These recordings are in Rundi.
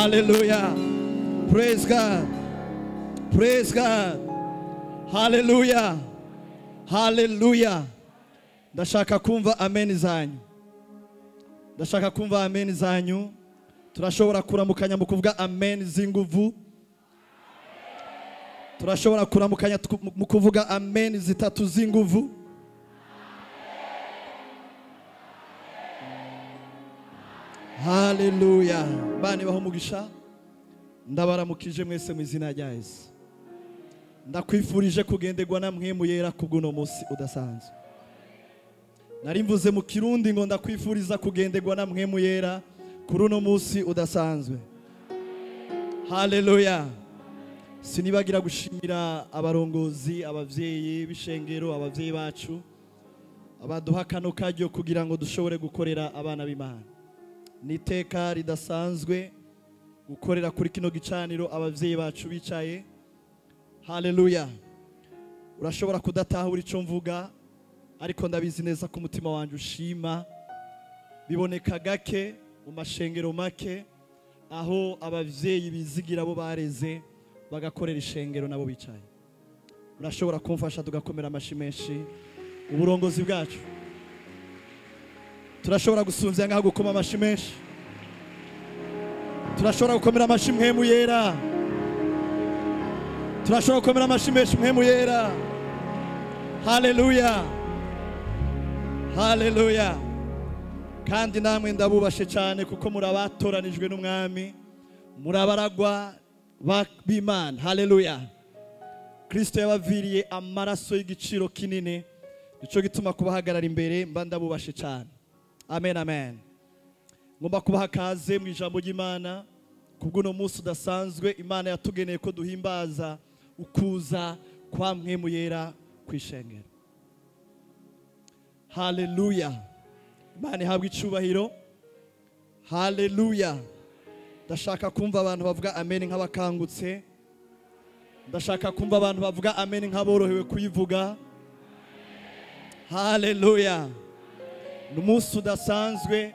Hallelujah. Praise God. Praise God. Hallelujah. Hallelujah. Ndashaka kumva amen zanyu. Ndashaka kumva amen zanyu. Turashobora kuramukanya mu kuvuga amen z'inguvu. Turashobora kuramukanya mu kuvuga amen zitatu z'inguvu. Hallelujah. Bani baho umugisha. Ndabaramukije mwese mu izina rya Yesu. Ndakwifurije kugenderwa na Mpwemu Yera kubw'uno munsi udasanzwe. Nari mvuze mu Kirundi ngo ndakwifuriza kugenderwa na Mpwemu Yera kuri uno munsi udasanzwe. Hallelujah. Sinibagira gushimira abarongozi, abavyeyi b'ishengero, abavyeyi bacu abaduha kano karyo kugira ngo dushobore gukorera abana b'Imana. Ni iteka ridasanzwe gukorera kuri kino gicaniro abavyeyi bacu bicaye. Hallelujah. Urashobora kudatahura ico mvuga, ariko ndabizi neza ko umutima wanje ushima. Biboneka gake mu mashengero make aho abavyeyi bizigira bo bareze bagakorera ishengero nabo bicaye. Urashobora kumfasha tugakomera amashi menshi uburongozi bwacu. Turashobora gusumvya ngaho gukoma amashi menshi. Turashobora gukomera amashi Mpwemu Yera. Turashobora gukomera amashi menshi Mpwemu Yera. Hallelujah. Hallelujah. Kandi namwe ndabubashe cyane kuko murabatoranijwe n'umwami, murabaragwa b'Imana. Hallelujah. Kristo yabaviriye amaraso y'igiciro kinini, nico gituma kubahagarara imbere mba ndabubashe cyane. Amen, amen. Ngomba kubaha kaze mu ijambo ry'Imana kubw'uno munsi udasanzwe Imana yatugeneye ko duhimbaza ukuza kwa Mpwemu Yera kwishengero. Hallelujah. Imana ihabwe icubahiro. Hallelujah. Ndashaka kumva abantu bavuga amen nk'abakangutse. Ndashaka kumva abantu bavuga amen nk'aborohewe kuyivuga. Hallelujah. Ni umunsi udasanzwe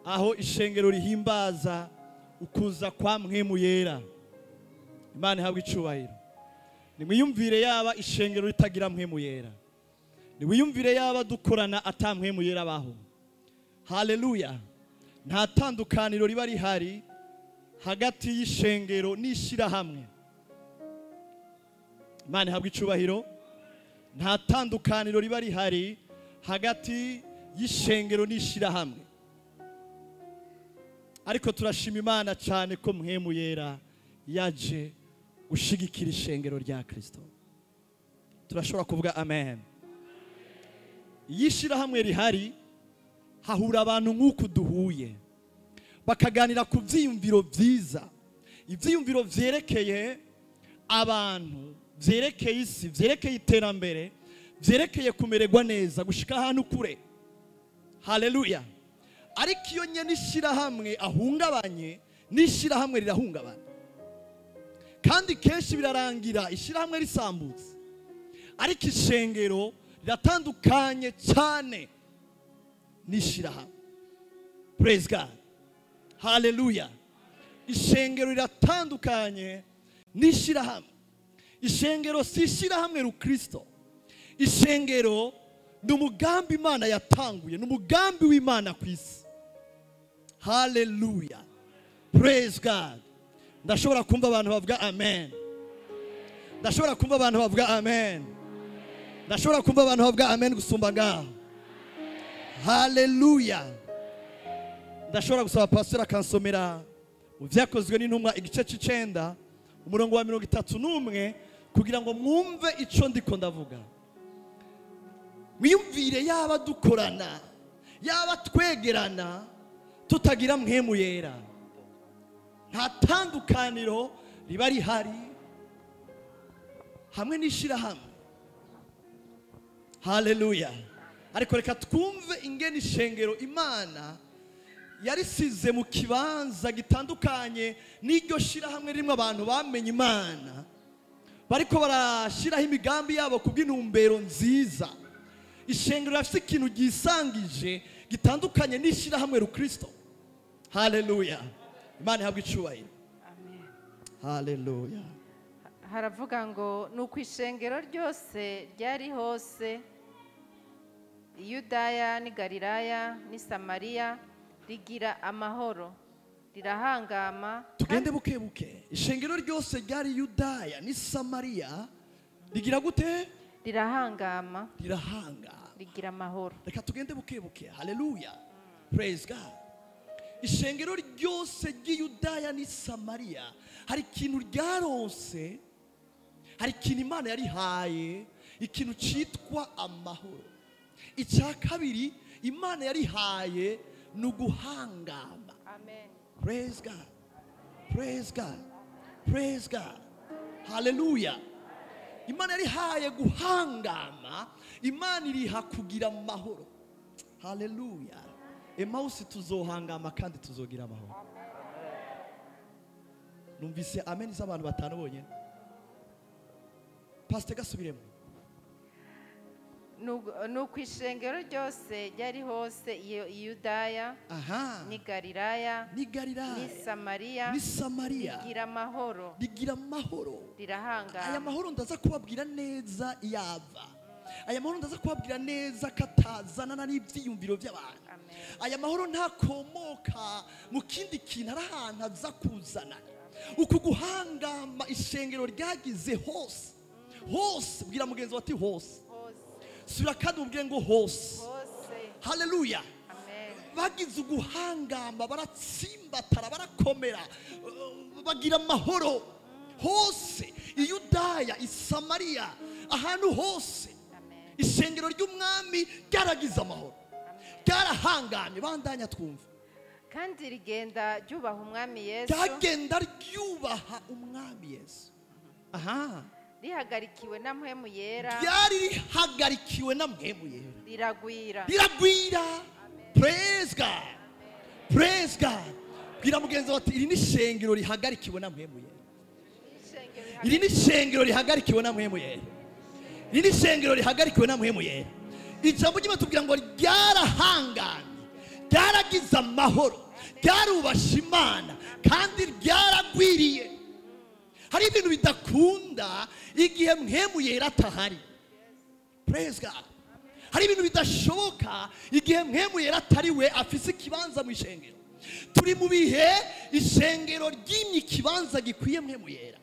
aho ishengero rihimbaza ukuza kwa Mpwemu Yera. Imana ihabwe icubahiro. Nimwiyumvire yaba ishengero ritagira Mpwemu Yera. Nimwiyumvire yaba dukorana ata Mpwemu Yera baho. Hallelujah. Nta tandukaniro riba rihari hagati y'ishengero n'ishirahamwe. Imana ihabwe icubahiro. Nta tandukaniro riba rihari hagati y'ishengero n'ishirahamwe. Ariko turashima Imana cyane ko Mpwemu Yera yaje gushigikira ishengero rya Kristo. Turashobora kuvuga amen. Yishirahamwe rihari hahura abantu nk'uku duhuye, bakaganira ku vyiyumviro vyiza, ivyiyumviro vyerekeye abantu, vyerekeye isi, vyerekeye iterambere, vyerekeye kumererwa neza, gushika ahantu kure. Hallelujah. Ariko iyo nyene ishirahamwe ahungabanye, n'ishirahamwe rirahungabana. Kandi kenshi birarangira ishirahamwe risambutse. Ariko ishengero riratandukanye cyane n'ishirahamwe. Praise God. Hallelujah. Ishengero riratandukanye n'ishirahamwe. Ishengero si ishirahamwe rukristo. Ishengero ni umugambi Imana yatanguye, ni umugambi w'Imana ku isi. Hallelujah. Praise God. Ndashobora kumva abantu bavuga amen. Ndashobora kumva abantu bavuga amen. Ndashobora kumva abantu bavuga amen gusumba ngaho. Hallelujah. Ndashobora gusaba pastor akansomera mu Vyakozwe n'Intumwa igice c'icenda umurongo wa 31 kugira ngo mwumve ico ndiko ndavuga. Mwiyumvire yaba dukorana, yaba twegerana tutagira Mpwemu Yera. Nta tandukaniro riba rihari hamwe n'ishirahamwe. Hallelujah. Ariko reka twumve ingene ishengero Imana yarisize mu kibanza gitandukanye n'iryo shirahamwe rimwe abantu bamenye Imana, bariko barashiraho imigambi yabo kubw'intumbero nziza. Ishengero rafite ikintu gisangije gitandukanye n'ishirahamwe rukristo. Hallelujah. Imana ihabwe icubahiro. Amen. Haleluya. Haravuga ngo nuko ishengero ryose ryari hose i Yudaya n'i Galilaya n'i Samariya rigira amahoro, rirahangama. Tugende buke buke. Ishengero ryose ryari Yudaya n'i Samariya rigira gute? Rirahangama. Rirahangama. Rigira amahoro. Reka tugende buke buke. Haleluya. Praise God. Ishengero ryose ry'Yudaya n'i Samariya hari ikintu ryaronse, hari ikintu Imana yarihaye, ikintu citwa amahoro. Icya kabiri Imana yarihaye ni uguhangama. Amen. Praise God. Praise God. Praise God. Hallelujah. Imana yarihaye guhangama, Imana iriha kugira amahoro. Hallelujah. Emausi tuzohangama kandi tuzogira amahoro. Numvise amen z'abantu batanu bonyene. Pastor gasubiremo. Nuko ishengero ryose ryari hose i Yudaya n'i Galilaya n'i Galilaya n'i Samariya n'i Samariya rigira amahoro, rigira amahoro, rirahangama. Aya mahoro ndaza kubabwira neza yava. Aya mahoro ndaza kubabwira neza katazanana n'ivyiyumviro by'abantu. Aya mahoro ntakomoka mu kindi kintu, ari ahantu aza kuzanana. Uku guhangama ishengero ryagize hose hose. Bwira mugenzi wati hose. Sura kandi ubwire ngo hose. Haleluya. Bagize uguhangama, baratsimbatara, barakomera, bagira amahoro hose. I Yudaya, i Samariya, ahantu hose ishengero ry'umwami ryaragize amahoro, ryarahangamye. Bandanya twumva. Kandi rigenda ryubaha umwami Yesu, ryagenda ryubaha umwami Yesu. Aha. Rihagarikiwe na mpwemu yera, ryari rihagarikiwe na mpwemu yera, riragwira, riragwira. Praise God. Praise God. Bwira mugenzi wawe ati iri ni ishengero rihagarikiwe na mpwemu yera. Iri ni ishengero rihagarikiwe na mpwemu yera. Iri ni ishengero rihagarikiwe na mpwemu yera. Ijambo ry'Imana tubwira ngo ryarahanganye, ryaragize amahoro, ryarubasha Imana kandi ryaragwiriye. Hari ibintu bidakunda igihe mpwemu yera atahari. Praise God. Hari ibintu bidashoboka igihe mpwemu yera atari we afise ikibanza mu ishengero. Turi mu bihe ishengero ryimye ikibanza gikwiye mpwemu yera.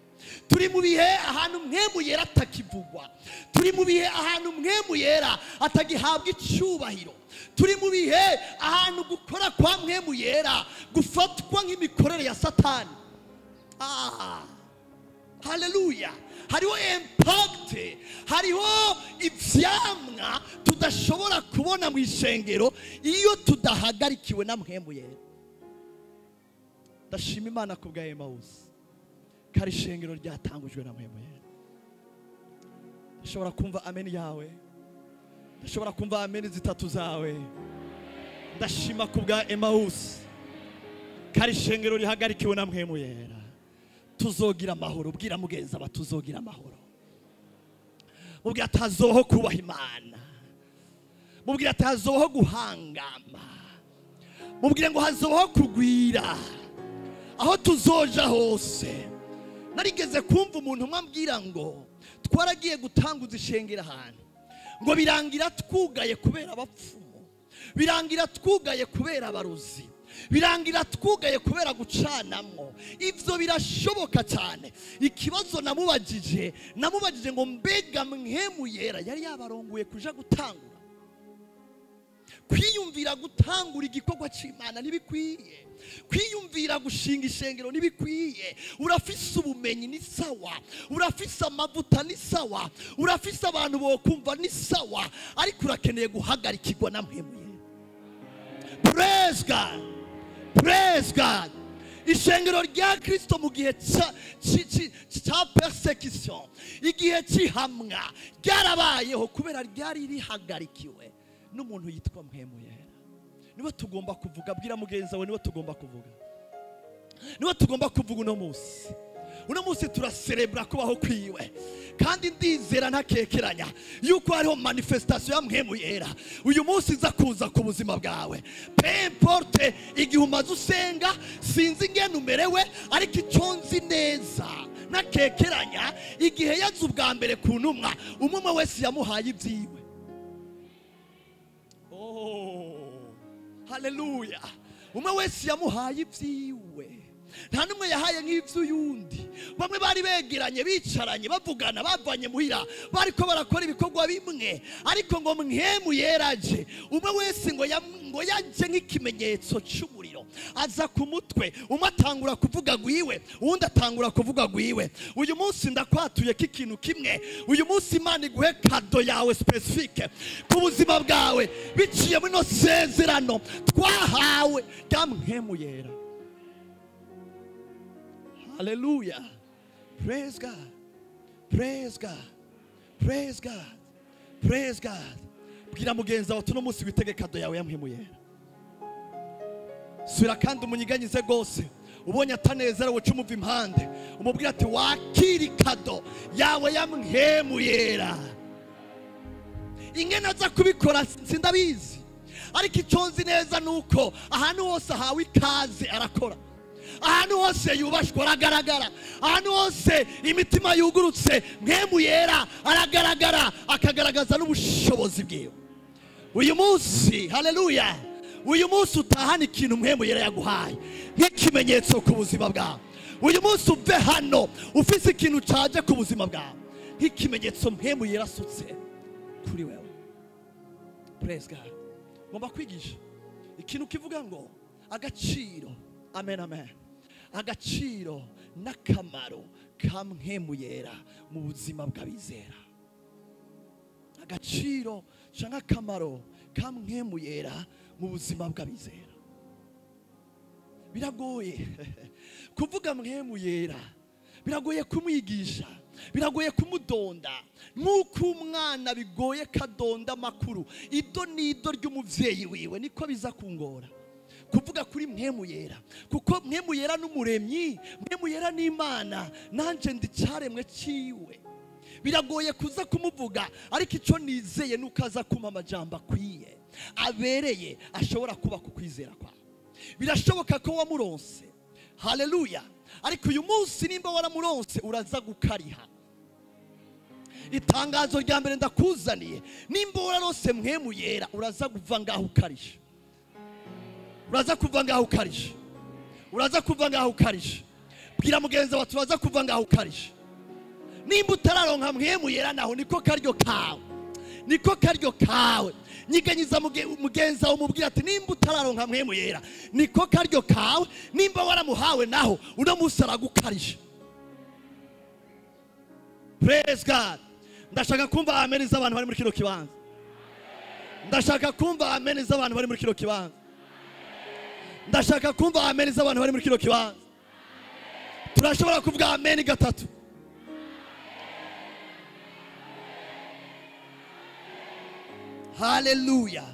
Turi mu bihe ahantu mpwemu yera atakivugwa. Turi mu bihe ahantu mpwemu yera atagihabwa icubahiro. Turi mu bihe ahantu gukora kwa mpwemu yera gufatwa nk'imikorere ya Satani. Haleluya. Hariho impact, hariho ivyamwa tudashobora kubona mu ishengero iyo tudahagarikiwe na mpwemu yera. Ndashima Imana ku bwa Emausi kari ishengero ryatangujwe na mpwemu yera. Ndashobora kumva amen yawe, ndashobora kumva amen zitatu zawe. Ndashima ku bwa Emausi kari ishengero rihagarikiwe na mpwemu yera. Tuzogira amahoro. Bwira mugenzi aba tuzogira amahoro. Mubwira atazoho kubaha Imana. Mubwira atazoho guhangama. Mubwira ngo hazoho kugwira aho tuzoja hose. Narigeze kumva umuntu umwe ambwira ngo twaragiye gutanguza ishengero ahantu, ngo birangira twugaye kubera abapfumu, birangira twugaye kubera abaruzi, birangira twugaye kubera gucanamwo. Ivyo birashoboka cyane. Ikibazo namubajije ngo mbega mpwemu yera yari yabarongoye kuja gutangura? Kwiyumvira gutangura igikorwa c'Imana ntibikwiye. Kwiyumvira gushinga ishengero ntibikwiye. Urafise ubumenyi ni sawa, urafise amavuta ni sawa, urafise abantu bokumva ni sawa, ariko urakeneye guhagarikirwa na mpwemu yera. Praise God. Praise God. Ishengero rya Kristo mu gihe ca persecution, igihe cy'ihamwa, ryarabayeho kubera ryari rihagarikiwe n'umuntu yitwa mpwemu yera. Niwe tugomba kuvuga. Bwira mugenzi wawe niwe tugomba kuvuga. Niwe tugomba kuvuga uno munsi. Uno munsi turaserebra kubaho kwiwe. Kandi ndizera ntakekeranya yuko hariho manifestation ya Mpwemu Yera uyu munsi iza kuza ku buzima bwawe. Peu importe igihe umaze usenga, sinzi ingene umerewe, ariko icyo nzi neza ntakekeranya, igihe yaza ubwa mbere ku ntumwa, umwe wese yamuhaye ibyiwe. Oh, haleluya! Umwe wese yamuhaye ibyiwe, nta n'umwe yahaye nk'iby'uyundi. Bamwe bari begeranye, bicaranye, bavugana, bavanye muhira, bariko barakora ibikorwa bimwe, ariko ngo Mpwemu Yera aje, umwe wese ngo yaje nk'ikimenyetso cy'umuriro aza ku mutwe. Umwe atangura kuvuga gwiwe, uwundi atangura kuvuga gwiwe. Uyu munsi ndakwatuye ko ikintu kimwe, uyu munsi Imana iguhe cadeau yawe spécifique ku buzima bwawe, biciye muri no sezerano twahawe rya Mpwemu Yera. Hallelujah. Praise God. Praise God. Praise God. Praise God. Bwira mugenzi wawe, tuno munsi witege cadeau yawe ya Mpwemu Yera. Sura kandi umunyiganyize rwose. Ubonye atanezerewe, uca umuva impande. Umubwira ati wakira cadeau yawe ya Mpwemu Yera. Ingene aza kubikora sindabizi. Ariko icyo nzi neza nuko ahantu hose ahawe ikaze arakora. Ahantu hose yubashwe aragaragara. Ahantu hose imitima yugurutse Mpwemu Yera aragaragara, akagaragaza n'ubushobozi bwiwe. Uyu munsi, haleluya, uyu munsi utahana ikintu Mpwemu Yera yaguhaye nk'ikimenyetso ku buzima bwawe. Uyu munsi uve hano ufise ikintu caje ku buzima bwawe nk'ikimenyetso Mpwemu Yera asutse kuri wewe. Praise God. Ngomba kwigisha ikintu kivuga ngo agaciro, amen amen, agaciro n'akamaro ka Mpwemu Yera mu buzima bw'abizera. Agaciro cyangwa akamaro ka Mpwemu Yera mu buzima bw'abizera. Biragoye kuvuga Mpwemu Yera, biragoye kumwigisha, biragoye kumudonda. Nk'uko umwana bigoye kadonda amakuru ido n'ido ry'umuvyeyi wiwe, niko biza kungora kuvuga kuri Mpwemu Yera, kuko Mpwemu Yera n'umuremyi, Mpwemu Yera n'Imana, nanje ndi cyaremwe ciwe. Biragoye kuza kumuvuga, ariko icyo nizeye nuko aza kumpa amajambo akwiye abereye ashobora kuba ku kwizera kwawe. Birashoboka ko wamuronse, haleluya, ariko uyu munsi nimba waramuronse uraza gukariha. Itangazo rya mbere ndakuzaniye, nimba wararonse Mpwemu Yera uraza kuva ngaho ukarisha. Uraza kuva ngaho ukarisha. Uraza kuva ngaho ukarisha. Bwira mugenzi wawe, turaza kuva ngaho ukarisha. Nimba utararonka Mpwemu Yera naho niko karyo kawe. Niko karyo kawe. Nyiganyiza mugenzi wawe umubwira ati nimba utararonka Mpwemu Yera niko karyo kawe. Nimba waramuhawe naho uno munsi aragukarisha. Praise God. Ndashaka kumva amen z'abantu bari muri kino kibanza. Ndashaka kumva amen z'abantu bari muri kino kibanza. Ndashaka kumva amen z'abantu bari muri kino kibanza. Turashobora kuvuga amen gatatu. Haleluya.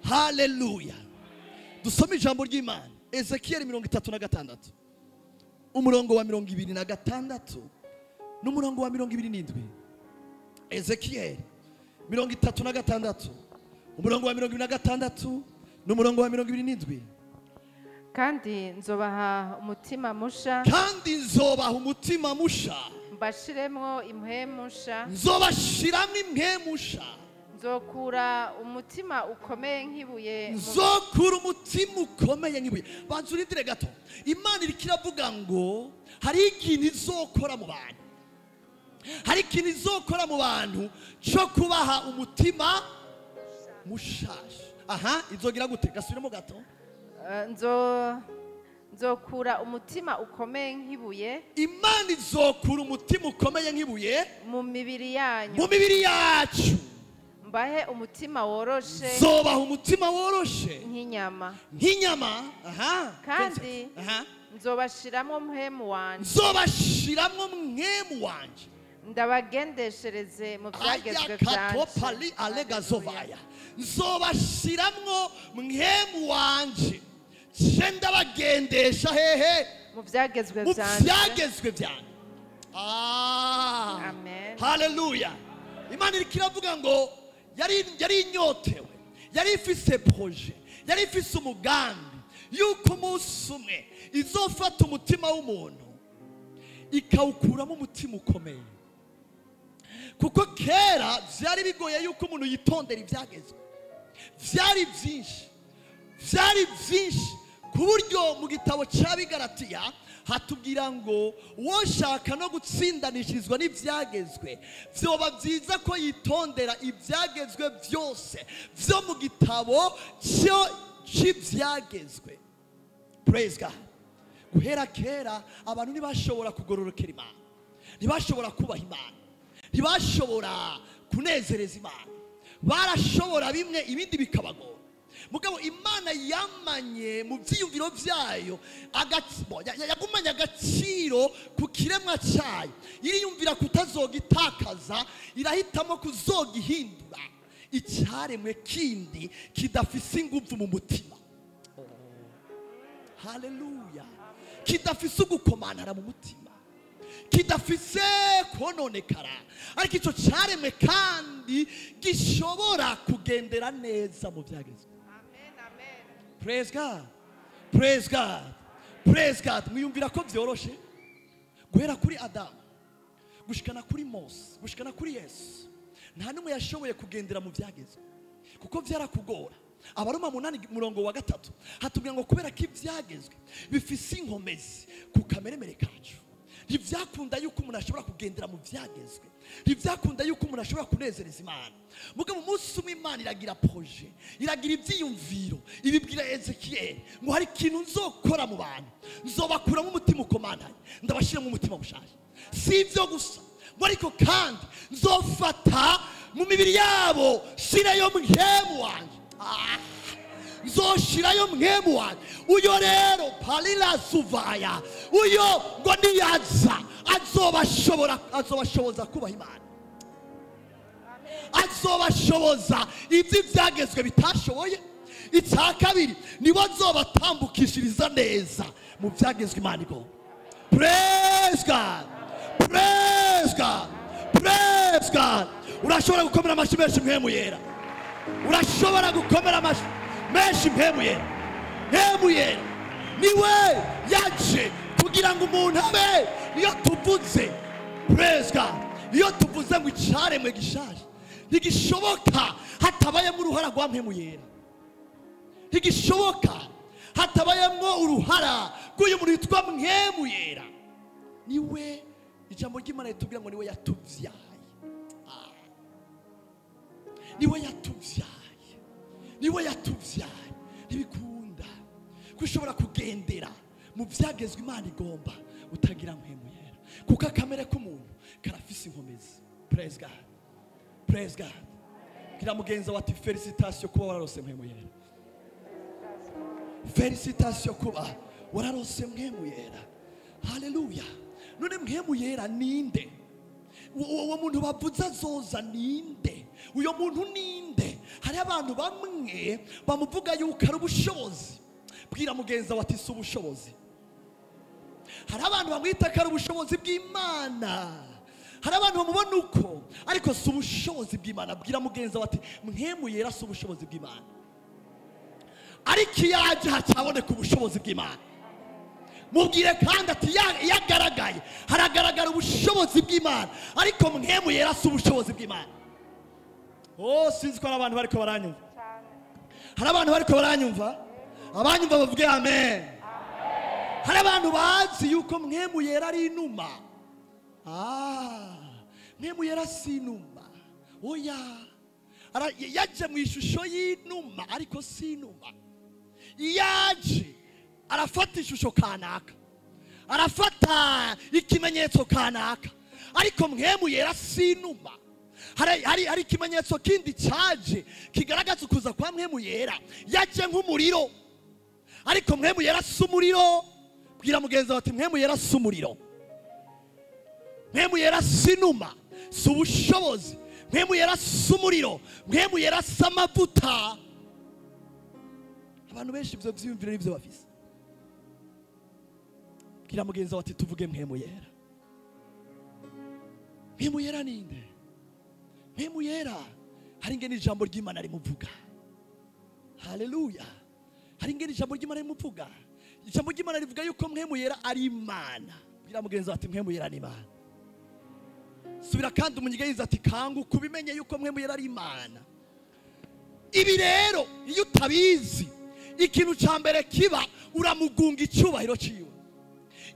Haleluya. Dusome ijambo ry'Imana. Ezekiel 36. Umurongo wa 26 n'umurongo wa 27. Ezekiel 36. Umurongo wa 26 n'umurongo wa 27. Kandi nzobaha umutima musha. Kandi nzobaha umutima musha. Mbashiremwo impwemu nsha. Nzobashiramo impwemu nsha. Nzokura umutima ukomeye nk'ibuye. Nzokura umutima ukomeye nk'ibuye. Banza urindire gato. Imana iriko iravuga ngo hari ikintu izokora mu bantu. Hari ikintu izokora mu bantu cyo kubaha umutima mushasha. Aha, izogira gute? Gasubiremo gato. Nzokura umutima ukomeye nk'ibuye. Imana izokura umutima ukomeye nk'ibuye mu mibiri yanyu. Mu mibiri yacu. Mbahe umutima woroshe. Zobaha umutima woroshe nk'inyama. Nk'inyama. Aha. Kandi nzobashiramo mpwemu wanje. Nzobashiramo mpwemu wanje. Ndabagendeshereze mu byagezwe byanje. Alegazovaya. Nzobashiramwo mpwemu wanje. Ndabagendesha hehe mu byagezwe byanje. Mu byagezwe byanje. Ah. Amen. Haleluya. Imana iriko iravuga ngo yari inyotewe, yari ifise projet, yari ifise umugambi yuko umunsi umwe izofata umutima w'umuntu ikawukuramo umutima ukomeye. Kuko kera vyari bigoye yuko umuntu yitondera ivyagezwe, vyari byinshi, vyari byinshi ku buryo mu gitabo c'Abigalatiya hatubwira ngo uwoshaka no gutsindanishirizwa n'ivyagezwe vyoba vyiza ko yitondera ivyagezwe vyose vyo mu gitabo c'ivyagezwe. Praise God. Guhera kera abantu ntibashobora kugororokera Imana, ntibashobora kubaha Imana, ntibashobora kunezereza Imana, barashobora bimwe ibindi bikabagora. Mugabo Imana yamanye mu vyiyumviro vyayo, yagumanye agaciro ku kiremwa cyayo, iriyumvira kutazogitakaza, irahitamo kuzogihindura icyaremwe kindi kidafise inguvu mu mutima. Haleluya. Kidafise ugukomantara mu mutima, kidafise kononekara, ariko ico cyaremwe kandi gishobora kugendera neza mu vyagezwe. Amen, amen. Praise God. Praise God. Praise God. Mwiyumvira ko vyoroshe guhera kuri Adamu gushikana kuri Mose gushikana kuri Yesu, nta numwe yashoboye kugendera mu vyagezwe kuko vyarakugora. Abaroma 8:3 hatubwira ngo kubera ko ivyagezwe bifise inkomezi ku kameremere kacu, ntivyakunda yuko umuntu ashobora kugendera mu vyagezwe, ntivyakunda yuko umuntu ashobora kunezereza Imana. Mugabo umunsi umwe Imana iragira projet, iragira ivyiyumviro, ibibwira Ezekiel ngo hari ikintu nzokora mu bantu, nzobakuramo umutima ukomantanye, ndabashiramo umutima mushaje. Si ivyo gusa, ngo ariko kandi nzofata mu mibiri yabo shirayo mpwemu wanje. Nzoshirayo mpwemu wanje. Uyo rero palila suvaya, uyo ngo niyaza azobashoboza kubaha Imana, azobashoboza ibyo byagezwe bitashoboye. Icya kabiri nibo azobatambukishiriza neza mu byagezwe Imana igomba. Praise God. Praise God. Praise God. Urashobora gukomera amashyi menshi mpwemu yera, urashobora gukomera amashyi menshi mpwemu yera. Mpwemu yera niwe yaje kugira ngo umuntu abe. Iyo tuvuze praise God, iyo tuvuze ngo icaremwe gishaje, ntigishoboka hatabayemo uruhara rwa mpwemu yera, ntigishoboka hatabayemo uruhara rw'uyu muntu witwa mpwemu yera. Niwe ijambo ry'Imana ritubwira ngo niwe yatuvyaye, niwe yatuvyaye, niwe yatuvyaye. Ntibikunda ko ushobora kugendera mu vyagezwe Imana igomba utagira mpwemu yera, kuko akamere k'umuntu karafise inkomezi. Praise God. Praise God. Bwira mugenzi wawe ati felicitation kuba wararose mpwemu yera, felicitation kuba wararose mpwemu yera. Haleluya. None mpwemu yera ninde? Uwo muntu bavuze azoza ninde? Uyo muntu ninde? Hari abantu bamwe bamuvuga yuko ari ubushobozi. Bwira mugenzi wawe ati si ubushobozi. Hari abantu bamwita ko ari ubushobozi bw'Imana, hari abantu bamubona uko, ariko si ubushobozi bw'Imana. Bwira mugenzi wawe ati mpwemu yera si ubushobozi bw'Imana, ariko iyo aje hacaboneka ubushobozi bw'Imana. Mubwire kandi ati iyo agaragaye haragaragara ubushobozi bw'Imana, ariko mpwemu yera si ubushobozi bw'Imana. Oh, sinzi ko hari abantu bariko baranyumva, hari abantu bariko baranyumva, abanyumva bavuge amen. Hari abantu bazi yuko mpwemu yera ari inuma. Mpwemu yera si inuma. Oya, yaje mu ishusho y'inuma ariko si inuma. Yaje arafata ishusho kanaka, arafata ikimenyetso kanaka, ariko mpwemu yera si inuma. Hari ikimenyetso kindi cyaje kigaragaza ukuza kwa mpwemu yera. Yaje nk'umuriro, ariko mpwemu yera si umuriro. Bwira mugenzi wawe ati mpwemu yera si umuriro, mpwemu yera si inuma, si ubushobozi, mpwemu yera si umuriro, mpwemu yera si amavuta. Abantu benshi ibyo vyiyumviro nivyo bafise. Bwira mugenzi wawe ati tuvuge mpwemu yera. Mpwemu Yera ninde? Mpwemu Yera hari ingene ijambo ry'Imana rimuvuga. Haleluya. Hari ingene ijambo ry'Imana rimuvuga. Ijambo ry'Imana rivuga yuko Mpwemu Yera ari Imana. Bwira mugenzi wawe ati Mpwemu Yera ni Imana. Subira kandi umunyiganyiza ati kanguka ubimenye yuko Mpwemu Yera ari Imana. Ibi rero iyo utabizi, ikintu ca mbere kiba uramugunga icyubahiro ciwe.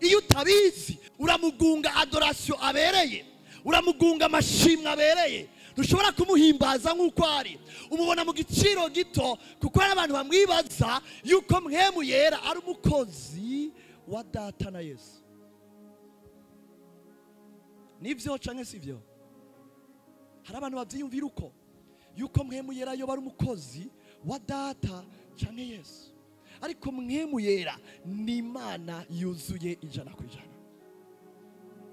Iyo utabizi uramugunga adoration abereye, uramugunga amashimwe abereye. Ntushobora kumuhimbaza nk'uko ari. Umubona mu giciro gito, kuko hari abantu bamwibaza yuko Mpwemu Yera ari umukozi wa Data na Yesu. Nivyo canke sivyo? Hari abantu bavyiyumvira uko yuko Mpwemu Yera yoba ari umukozi wa Data canke Yesu. Ariko Mpwemu Yera ni Imana yuzuye 100%.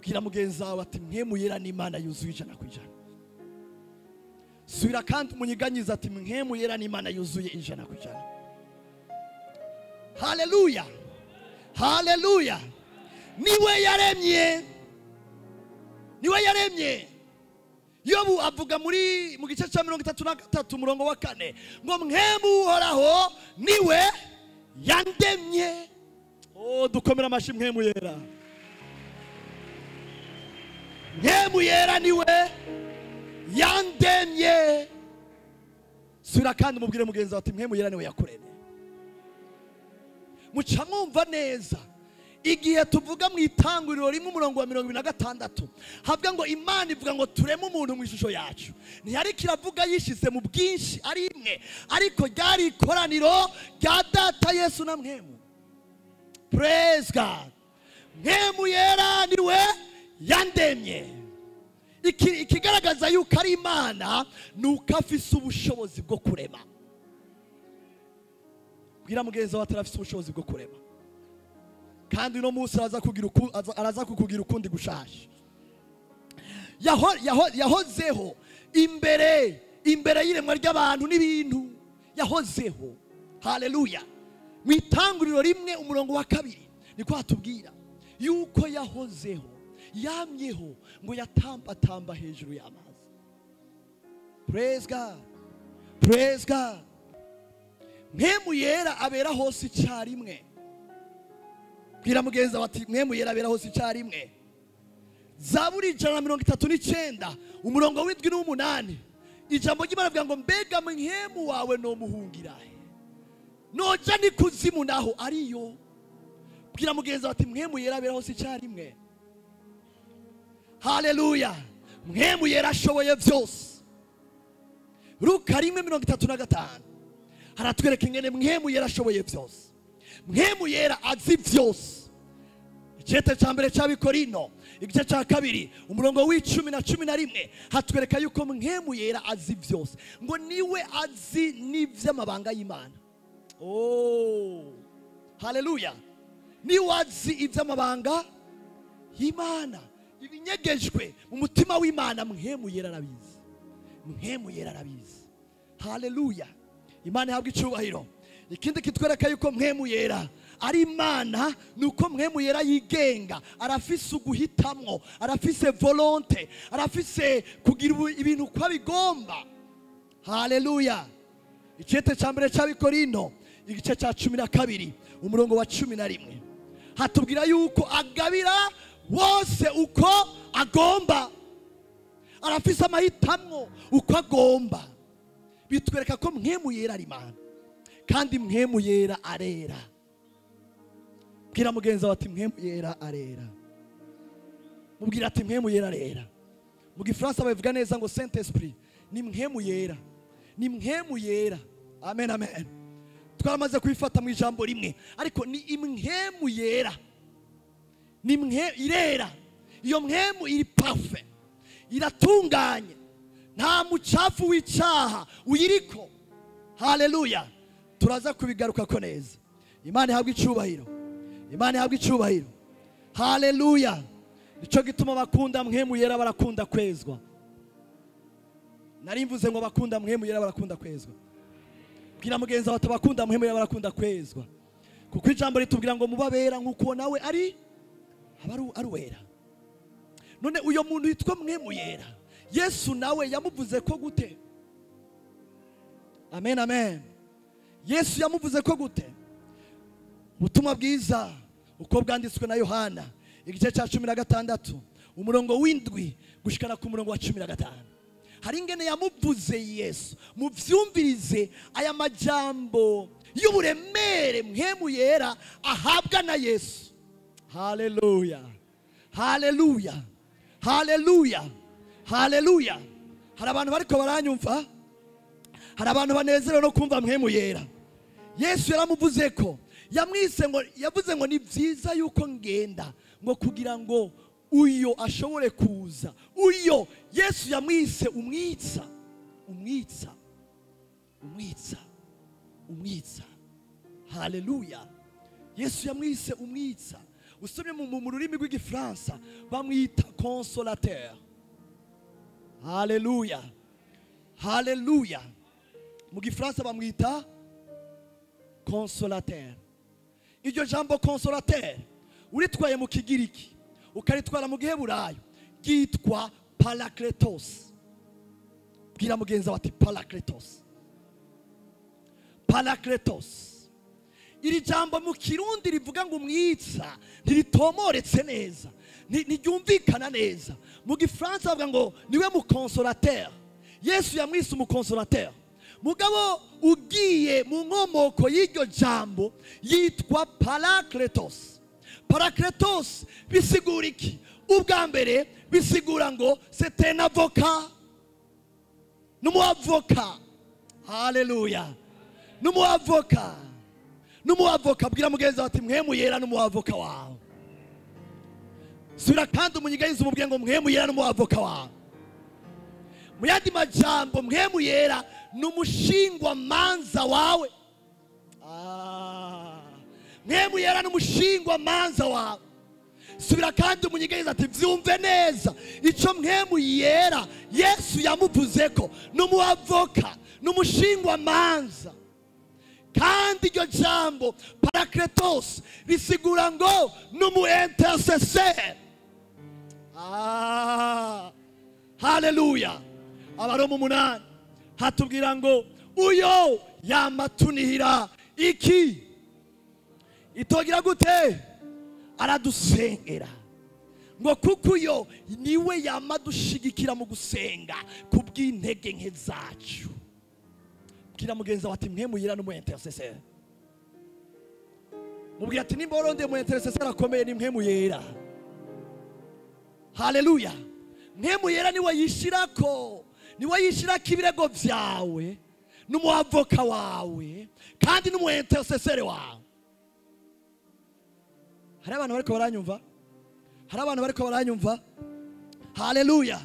Bwira mugenzi wawe ati Mpwemu Yera ni Imana yuzuye 100%. Subira kandi umunyiganyiza ati Mpwemu Yera ni Imana yuzuye 100%. Haleluya. Haleluya. Niwe yaremye. Niwe yaremye. Yobu avuga muri mu gice cya 33 umurongo wa 4 ngo Mpwemu Uhoraho niwe yandemye. Oh, dukomera amashi Mpwemu Yera. Mpwemu Yera niwe yandemye. Subira kandi umubwire mugenzi wawe ati Mpwemu Yera niwe yakuremye. Muca mwumva neza igihe tuvuga mu itanguriro rimwe umurongo wa 26 havuga ngo Imana ivuga ngo tureme umuntu mu ishusho yacu. Ntiyari kiravuga yishize mu bwinshi ari imwe, ariko ryari ikoraniro rya Data Yesu na Mpwemu. Praise God. Mpwemu Yera niwe yandemye. Ikigaragaza yuko ari Imana nuko afise ubushobozi bwo kurema. Bwira mugenzi wawe atarafise ubushobozi bwo kurema. Kandi uno munsi araza kukugira ukundi gushasha. Yahozeho imbere y'iremwa ry'abantu n'ibintu. Yahozeho. Haleluya. Mu itanguriro rimwe umurongo wa 2 niko hatubwira yuko yahozeho, yamyeho ngo yatambatamba hejuru y'amazi. Praise God. Praise God. Mpwemu Yera abera hose icyarimwe. Bwira mugenzi wawe ati Mpwemu Yera abera hose icyarimwe. Zaburi 139 umurongo w'indwi n'umunani, ijambo ry'Imana rivuga ngo mbega Mpwemu wawe no muhungirahe, noja ni kuzimu naho ariyo. Bwira mugenzi wawe ati Mpwemu Yera abera hose icyarimwe. Haleluya. Mpwemu Yera ashoboye byose. Luka 1:35 haratwereka ingene Mpwemu Yera ashoboye byose. Mpwemu Yera azi byose. Igice cya mbere cy'Abikorino igice cya 2 umurongo w'icumi na 11 hatwereka yuko Mpwemu Yera azi byose, ngo niwe azi n'ivy'amabanga y'Imana. Oh, haleluya. Niwe azi ivy'amabanga y'Imana, ibinyegejwe mu mutima w'Imana. Mpwemu Yera arabizi. Mpwemu Yera arabizi. Haleluya. Imana ihabwe icyubahiro. Ikindi kitwereka yuko Mpwemu Yera ari Imana nuko Mpwemu Yera yigenga, arafise uguhitamwo, arafise volonté, arafise kugira ibintu kwa bigomba. Haleluya. Igice cya mbere cy'Abikorino igice cya 12 umurongo wa 11 hatubwira yuko agabira wose uko agomba, arafise amahitamwo uko agomba. Bitwereka ko Mpwemu Yera ari Imana kandi Mpwemu Yera arera. Bwira mugenzi wawe ati Mpwemu Yera arera. Mubwira ati Mpwemu Yera arera. Mu Gifaransa babivuga neza ngo Saint Esprit ni Mpwemu Yera. Ni Mpwemu Yera. Amen, amen. Twaramaze kwifata mu ijambo rimwe, ariko ni Mpwemu Yera. Ni Mpwemu irera. Iyo Mpwemu iri parfait, iratunganye, nta mucafu w'icaha uyiriko. Haleluya. Turaza kubigaruka ko neza. Imana ihabwe icyubahiro. Imana ihabwe icyubahiro. Haleluya. Nico gituma bakunda Mpwemu Yera barakunda kwezwa. Nari mvuze ngo bakunda Mpwemu Yera barakunda kwezwa. Bwira mugenzi wawe bakunda Mpwemu Yera barakunda kwezwa. Kuko ijambo ritubwira ngo mubabera nkuko nawe ari aba ari wera. None uyo muntu yitwa Mpwemu Yera, Yesu nawe yamuvuze ko gute? Amen, amen. Yesu yamuvuze ko gute? Ubutumwa bwiza uko bwanditswe na Yohana igice cya 16 umurongo w'indwi gushikana ku murongo wa 15. Hari ingene yamuvuze Yesu. Muvyumvirize aya majambo y'uburemere Mpwemu Yera ahabwa na Yesu. Haleluya, haleluya, haleluya, haleluya. Hari abantu bariko baranyumva, hari abantu banezerewe no kumva Mpwemu Yera. Yesu yaramuvuze ko, yamwise ngo, yavuze ngo ni byiza yuko ngenda ngo kugira ngo uyo ashobore kuza. Uyo Yesu yamwise umwitsa, umwitsa, umwitsa, umwitsa. Haleluya. Yesu yamwise umwitsa. Usomye mu rurimi rw'igifaransa bamwita consolateur. Haleluya, haleluya. Mu gifaransa bamwita consolateur. Iryo jambo consolateur uritwaye mu kigiriki ukaritwara mu giheburayo ryitwa parakletos. Bwira mugenzi wawe ati parakletos, parakletos. Iri jambo mu kirundi rivuga ngo umwitsa ntiritomoretse neza, ntiryumvikana neza. Mu gifaransa bavuga ngo niwe mu consolateur. Yesu yamwise umukonsolateur. Mugabo ugiye mu nkomoko y'iryo jambo yitwa parakletos. Parakletos bisigura iki? Ubwa mbere bisigura ngo c'est un avocat, n'umuavoka. Haleluya, n'umuavoka, n'umuavoka. Bwira mugenzi wawe ati Mpwemu Yera n'umuavoka wawe. Sura kandi umunyigayize umubwire ngo Mpwemu Yera n'umuavoka wawe. Mu yandi majambo Mpwemu Yera n'umushingwa manza wawe. Mpwemu Yera n'umushingwa manza wawe. Subira kandi umunyigayize ati vyumve neza ico Mpwemu Yera Yesu yamuvuze ko n'umuavoka, n'umushingwa manza. Kandi iryo jambo parakletos risigura ngo n'umu intercesseur. Haleluya. Abaroma 8 hatubwira ngo uyo yamatunihira iki itogira gute? Aradusengera. Ngo kuko uyo niwe yamadushigikira mu gusenga kubw'intege nke zacu. Bwira mugenzi wawe ati Mpwemu Yera n'umu intercesseur. Mubwira ati nimba warondeye mu intercesseur akomeye ni Mpwemu Yera. Haleluya. Mpwemu Yera niwe yishirako, niwe yishirako ibirego vyawe, n'umuavoka wawe, kandi n'umu intercesseur wawe. Hari abantu bariko baranyumva? Hari abantu bariko baranyumva? Haleluya.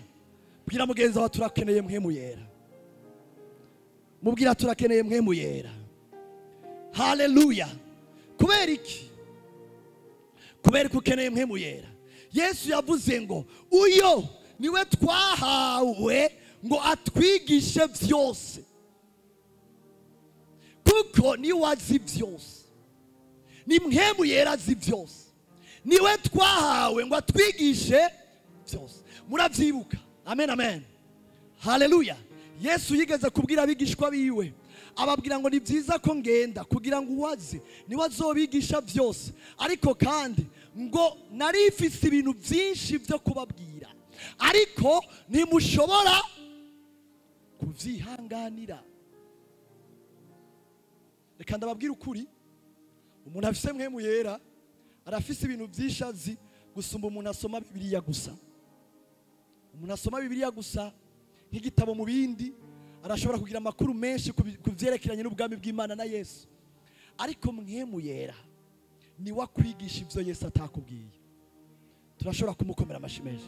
Bwira mugenzi wawe turakeneye Mpwemu Yera. Mubwira turakeneye Mpwemu Yera. Haleluya. Kubera iki? Kubera ko ukeneye Mpwemu Yera. Yesu yavuze ngo uyo niwe twahawe ngo atwigishe vyose, kuko niwe azi vyose. Ni Mpwemu Yera azi vyose, niwe twahawe ngo atwigishe vyose. Muravyibuka? Amen, amen. Haleluya. Yesu yigeze kubwira abigishwa biwe, ababwira ngo ni byiza ko ngenda kugira ngo uwaze niwe azobigisha vyose, ariko kandi ngo narifise ibintu byinshi byo kubabwira, ariko ntimushobora kuvyihanganira. Reka ndababwira ukuri, umuntu afise Mpwemu Yera arafise ibintu byinshi azi gusumba umuntu asoma Bibiliya gusa. Umuntu asoma Bibiliya gusa nk'igitabo mu bindi arashobora kugira amakuru menshi ku vyerekeranye n'ubwami bw'Imana na Yesu, ariko Mpwemu Yera niwe akwigisha ivyo Yesu atakubwiye. Turashobora kumukomera amashi menshi.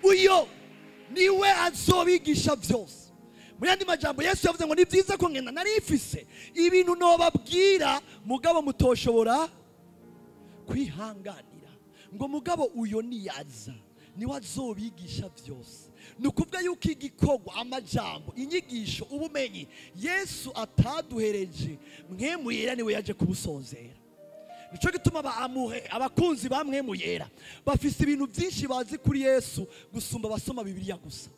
Uyo niwe azobigisha vyose. Mu yandi majambo Yesu yavuze ngo ni byiza ko ngenda narifise ibintu nobabwira mugabo mutoshobora kwihanganira, ngo mugabo uyo niyaza niwe azobigisha vyose. Ni ukuvuga yuko igikorwa, amajambo, inyigisho, ubumenyi Yesu ataduhereje, Mpwemu Yera niwe yaje kubusozera. Nico gituma ba amuhe abakunzi ba Mpwemu Yera bafise ibintu byinshi bazi kuri Yesu gusumba abasoma Bibiliya gusa.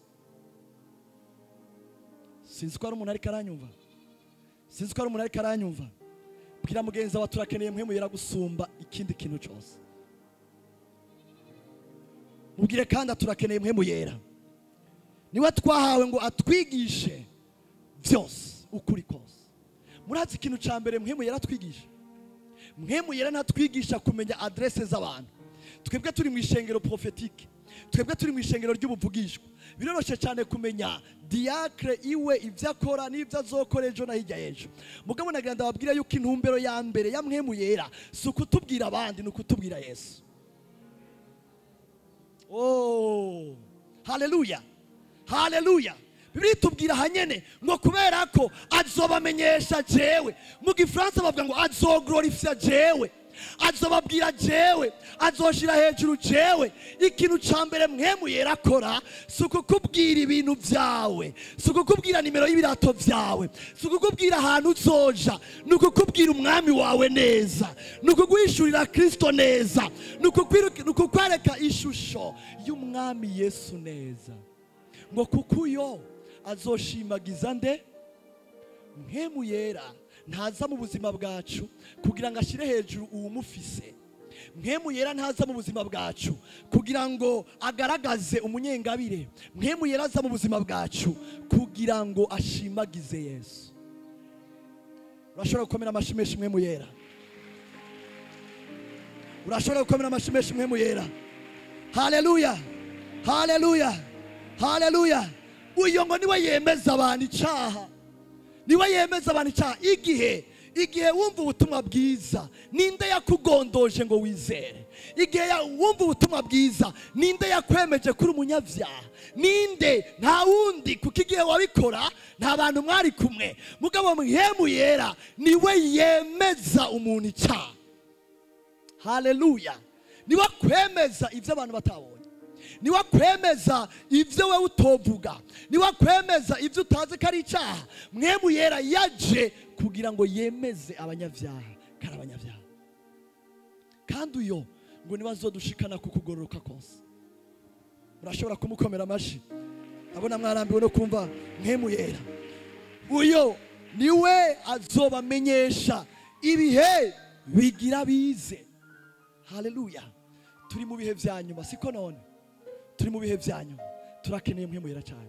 Sinzi ko ari umuntu ariko aranyumva. Sinzi ko ari umuntu ariko aranyumva. Bwira mugenzi wawe turakeneye Mpwemu Yera gusumba ikindi kintu cyose. Mubwire kandi turakeneye Mpwemu Yera. Niwe twahawe ngo atwigishe byose ukuri kose. Murazi ikintu ca mbere Mpwemu Yera atwigisha? Mpwemu Yera ntatwigisha kumenya adresse z'abantu. Twebwe turi mu ishengero prophétique, twebwe turi mu ishengero ry'ubuvugishwa. Biroroshe cyane kumenya diacre iwe ivyo akora n'ivyo azokora ejo na hirya y'ejo. Mugabo nagira ndababwira yuko intumbero ya mbere ya Mpwemu Yera si ukutubwira abandi, ni ukutubwira Yesu. Oh, haleluya, haleluya. Bibiliya itubwira hanyene ngo kubera ko azobamenyesha jewe. Mu Gifaransa bavuga ngo azoglorifia jewe, azobabwira jewe, azoshira hejuru jewe. Ikintu ca mbere Mpwemu Yera akora si ukukubwira ibintu vyawe, si ukukubwira nimero y'ibirato vyawe, si ukukubwira ahantu uzoja, ni ukukubwira umwami wawe neza, ni ukuguhishurira Kristo neza, ni ukukwereka ishusho y'umwami Yesu neza. Ngo kuko uyo azoshimagiza nde? Mpwemu Yera ntaza mu buzima bwacu kugira ngo ashire hejuru uwumufise. Mpwemu Yera ntaza mu buzima bwacu kugira ngo agaragaze umunyengabire. Mpwemu Yera aza mu buzima bwacu kugira ngo ashimagize Yesu. Urashobora gukomera amashyi menshi Mpwemu Yera? Urashobora gukomera amashyi menshi Mpwemu Yera? Haleluya, haleluya, haleluya. Uyo ngo niwe yemeza abantu icaha, niwe yemeza abantu icaha. Igihe wumva ubutumwa bwiza, ninde yakugondoje ngo wizere? Igihe wumva ubutumwa bwiza, ninde yakwemeje kuri umunyavyaha? Ninde? Nta wundi, kuko igihe wabikora nta bantu mwari kumwe. Mugabo Mpwemu Yera niwe yemeza umuntu icaha. Haleluya. Niwe kwemeza ivyo abantu batabonye, niwe kwemeza ivyo wewe utovuga, niwe kwemeza ivyo utazi ko ari icaha. Mpwemu Yera yaje kugira ngo yemeze abanyavyaha kari abanyavyaha. Kandi uyo ngo niwe azodushikana ku kugororoka kose. Urashobora kumukomera amashi? Abona mwarambiwe no kumva Mpwemu Yera. Uyo niwe azobamenyesha ibihe bigira bize. Haleluya. Turi mu bihe vya nyuma, siko none? Turi mu bihe vya nyuma, turakeneye Mpwemu Yera cyane.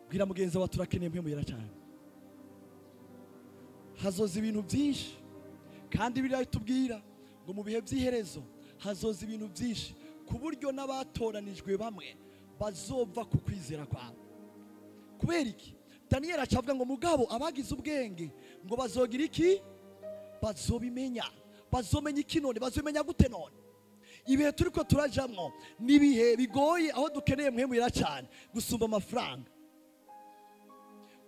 Bwira mugenzi wawe turakeneye Mpwemu Yera cyane. Hazoza ibintu byinshi, kandi Bibiliya itubwira ngo mu bihe by'iherezo hazoza ibintu byinshi ku buryo n'abatoranijwe bamwe bazova ku kwizera kwabo. Kubera iki? Daniel acavuga ngo mugabo abagize ubwenge ngo bazogira iki? Bazobimenya. Bazomenya iki none? Bazomenya gute none? Ibihe turiko turajamwo ni ibihe bigoye, aho dukeneye Mpwemu Yera cyane gusumba amafaranga.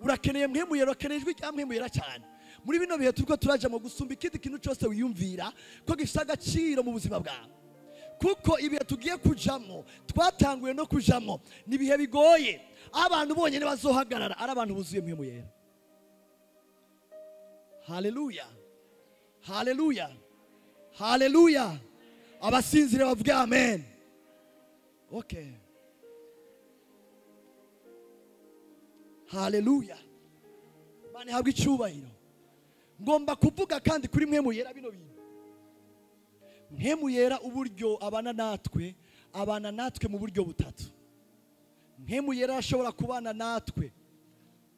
Urakeneye Mpwemu Yera, urakeneye ijwi rya Mpwemu Yera cyane muri bino bihe turiko turajamwo gusumba ikindi kintu cyose wiyumvira ko gifite agaciro mu buzima bwawe. Kuko ibihe tugiye kujamwo, twatanguye no kujamwo, ni ibihe bigoye. Abantu bonyene bazohagarara ari abantu buzuye Mpwemu Yera. Haleluya, haleluya, haleluya. Abasinzire bavuge amen. Okay. Haleluya. Imana ihabwe icyubahiro. Ngomba kuvuga kandi kuri Mpwemu Yera bino bintu. Mpwemu Yera uburyo abana natwe, abana natwe mu buryo butatu. Mpwemu Yera ashobora kubana natwe.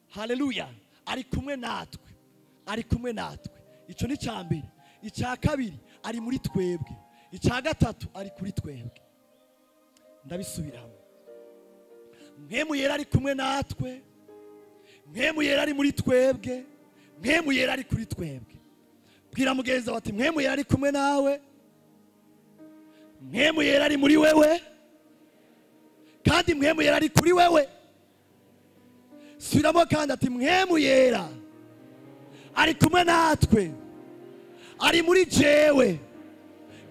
Haleluya. Ari kumwe natwe, ari kumwe natwe. Ico ni ca mbere. Ica kabiri ari muri twebwe. Ica gatatu ari kuri twebwe. Ndabisubiramo. Mpwemu Yera ari kumwe natwe, Mpwemu Yera ari muri twebwe, Mpwemu Yera ari kuri twebwe. Bwira mugenzi wawe ati Mpwemu Yera ari kumwe nawe, Mpwemu Yera ari muri wewe, kandi Mpwemu Yera ari kuri wewe. Subiramo kandi ati Mpwemu Yera ari kumwe natwe, ari muri jewe,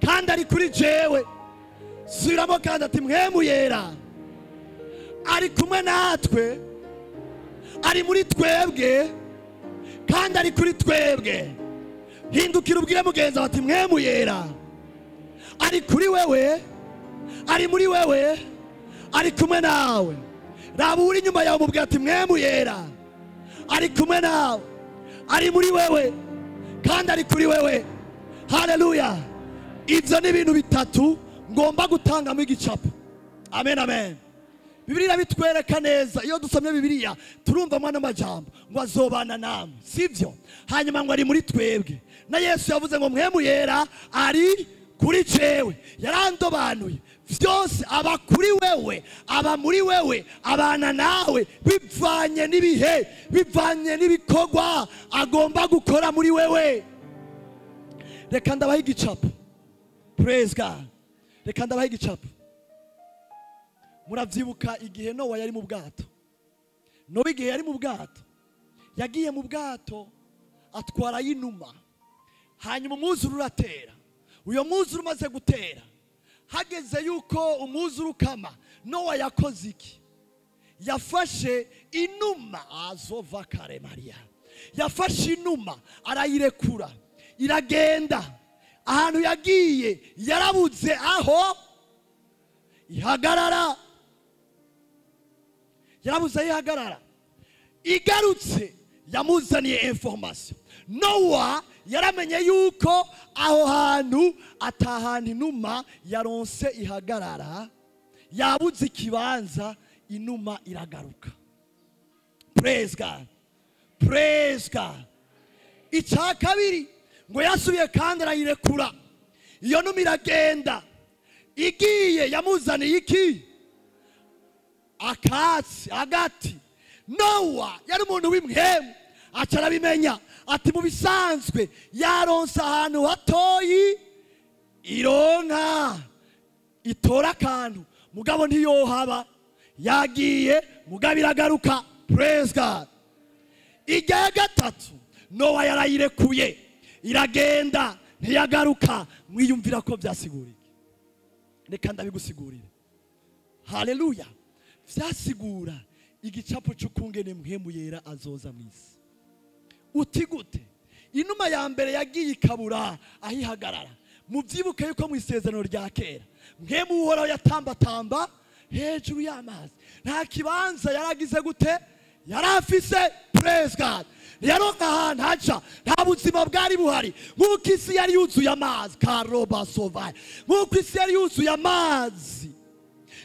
kandi ari kuri jewe. Subiramo kandi ati Mpwemu Yera ari kumwe natwe, ari muri twebwe, kandi ari kuri twebwe. Hindukira ubwire mugenzi ati Mpwemu Yera ari kuri wewe, ari muri wewe, ari kumwe nawe. Raba uri inyuma yawe umubwira ati Mpwemu Yera ari kumwe nawe, ari muri wewe kandi ari kuri wewe. Haleluya. Ibyo ni ibintu bitatu ngomba gutangamo igicapo. Amen, amen. Bibiliya bitwereka neza. Iyo dusomye Bibiliya turumva mwana amajambo ngo azobana namwe, sivyo? Hanyuma ngo ari muri twebwe. Na Yesu yavuze ngo Mpwemu Yera ari kuri jewe, yarandobanuye vyose, aba kuri wewe, aba muri wewe, abana nawe, bivanye n'ibihe, bivanye n'ibikorwa agomba gukora muri wewe. Reka ndabaha igicapo. Praise God. Reka ndabaha igicapo. Muravyibuka igihe Nowa yari mu bwato. Nowa igihe yari mu bwato, yagiye mu bwato atwara inuma. Hanyuma umwuzure uratera. Uyo mwuzure umaze gutera, hageze yuko umwuzure ukama, Nowa yakoze iki? Yafashe inuma, azova kare Maria. Yafashe inuma arayirekura, iragenda. Ahantu yagiye yarabuze aho ihagarara. Yarabuze aho ihagarara. Igarutse yamuzaniye information. Nowa yaramenye yuko aho hantu atahana inuma yaronse ihagarara, yabuze ikibanza, inuma iragaruka. Praise God. Praise God. Icya kabiri ngo yasubiye kandi arayirekura, iyo numa iragenda. Igiye yamuzaniye iki? Akatsi, agati. Nowa yari umuntu w'imhemu, aca arabimenya ati mu bisanzwe yaronse ahantu hatoyi ironka itora akantu, mugabo ntiyohaba, yagiye mugabo iragaruka. Praise God. Ijya gatatu Nowa yarayirekuye iragenda ntiyagaruka. Mwiyumvira ko byasiguriye? Reka ndabigusigurire. Haleluya. Vyasigura igicapo c'ukungene Mpwemu Yera azoza mw'isi. Uti gute? Inuma ya mbere yagiye ikabura aho ihagarara. Muvyibuke yuko mu isezerano rya kera Mpwemu Uhoraho yatambatamba hejuru y'amazi, nta kibanza yaragize gute? Yarafise. Praise God. Yaronka ahantu haca, nta buzima bwari buhari. Nk'uko isi yari yuzuye amazi, karoba sovai. Nk'uko isi yari yuzuye amazi,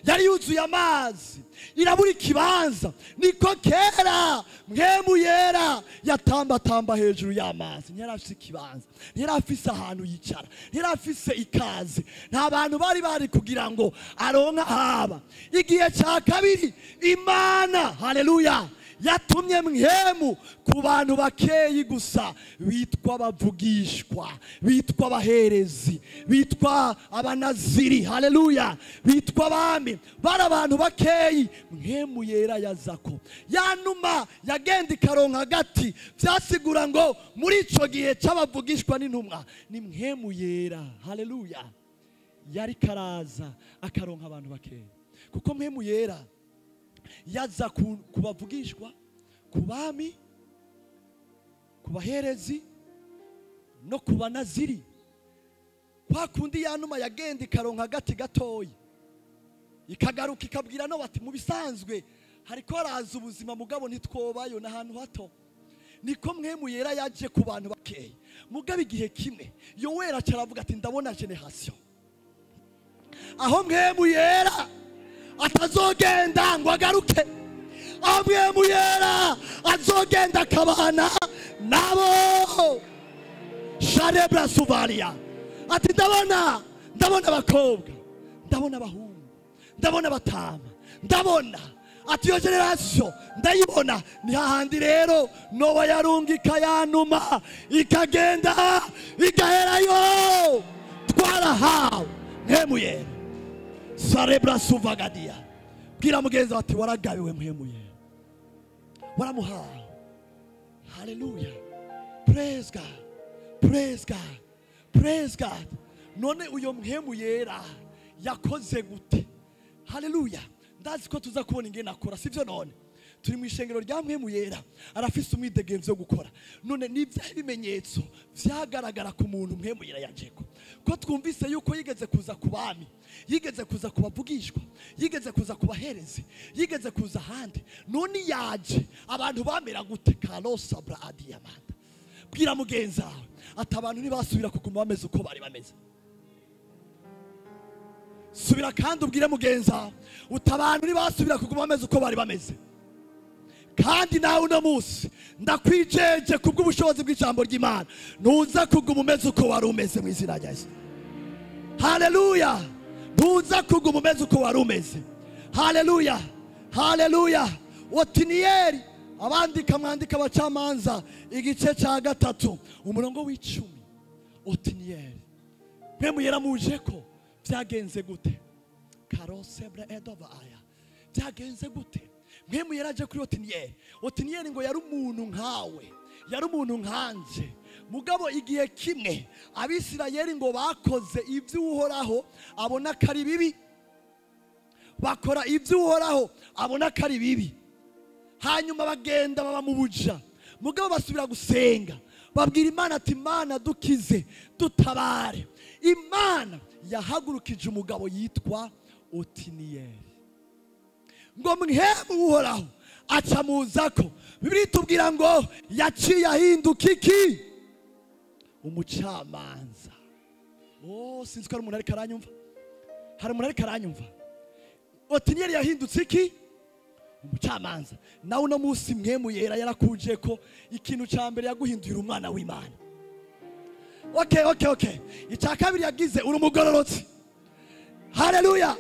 yari yuzuye amazi, irabura ikibanza. Niko kera Mpwemu Yera yatambatamba hejuru y'amazi. Ntiyarafise ikibanza, ntiyarafise ahantu yicara, ntiyarafise ikaze, nta bantu bari bari kugira ngo aronka haba. Igihe cya kabiri Imana, haleluya, yatumye Mpwemu ku bantu bakeyi gusa bitwa abavugishwa, bitwa abaherezi, bitwa abanaziri, haleluya, bitwa abami. Bari abantu bakeyi Mpwemu Yera yazako. Ya numa yagenda ikaronka hagati, vyasigura ngo muri ico gihe c'abavugishwa n'intumwa ni Mpwemu Yera, haleluya, yari karaza akaronka abantu bakeyi. Kuko Mpwemu Yera yaza kubavugishwa, ku bami, ku baherezi no ku banaziri. Kwa kundi ya numa yagenda ikaronka agati gatoyi, ikagaruka ikabwira no bati mu bisanzwe hariko haraza ubuzima mugabo ntitwobayo n'ahantu hato. Niko Mpwemu Yera yaje ku bantu bakeyi. Mugabo igihe kimwe Yoweri aca aravuga ati ndabona generation aho Mpwemu Yera atazogenda ngo agaruke, aho Mpwemu Yera azogenda akabana nabo. Sharebra suvaria. Ati ndabona, ndabona abakobwa, ndabona abahungu, ndabona abatama, ndabona ati iyo generation ndayibona. Ni hahandi rero Nowa yarungika ya numa ikagenda igaherayo. Twarahawe Mpwemu Yera. Sarebra suvagadia. Bwira mugenzi ati waragabiwe Mpwemu Yera, waramuhawe. Haleluya. Praise God. Praise God. Praise God. None uyo Mpwemu Yera yakoze gute? Haleluya. Ndazi ko tuza kubona ingene akora, sivyo? None Turi mu ishengero rya Mpwemu Yera, arafise umwidegemvyo wo gukora. None ni ibyahe bimenyetso vyagaragara ku muntu Mpwemu Yera yajeko? Ko twumvise yuko yigeze kuza ku bami, yigeze kuza ku bavugishwa, yigeze kuza ku baherezi, yigeze kuza ahandi, none yaje abantu bamera gute? Karosabra adiyamanda. Bwira mugenzi wawe ati abantu ntibasubira kuguma bameze uko bari bameze. Subira kandi ubwire mugenzi wawe uti abantu ntibasubira kuguma bameze uko bari bameze. Kandi nawe uno munsi ndakwijeje kubw'ubushobozi bw'ijambo ry'Imana, ntuza kuguma umeze uko wari umeze mu izina rya Yesu. Haleluya! Ntuza kuguma umeze uko wari umeze. Haleluya! Haleluya! Otiniyeli abandika mwandika abacamanza igice cya 3 umurongo w'10. Otiniyeli Mpwemu Yera muje ko byagenze gute? Karosebre edova aya. Byagenze gute? Mpwemu Yera aje kuri Otiniyeli. Otiniyeli ngo yari umuntu nkawe, yari umuntu nkanje. Mugabo igihe kimwe Abisirayeli ngo bakoze ibyo Uhoraho abona ko ari bibi, bakora ibyo Uhoraho abona ko ari bibi, hanyuma bagenda baba mu buja. Mugabo basubira gusenga, babwira Imana ati Imana dukize, dutabare. Imana yahagurukije umugabo yitwa Otiniyeli ngo Mpwemu Uhoraho aca muzako. Bibiliya itubwira ngo yaciye ahinduka iki? Umucamanza. Oh, sinzi ko hari umuntu ariko aranyumva. Hari umuntu ariko aranyumva. Otiniyeli yahindutse iki? Umucamanza. Nawe uno munsi Mpwemu Yera yarakuje ko ikintu ca mbere yaguhindura umwana w'Imana. Okay. Icya kabiri yagize uri umugororotsi. Haleluya.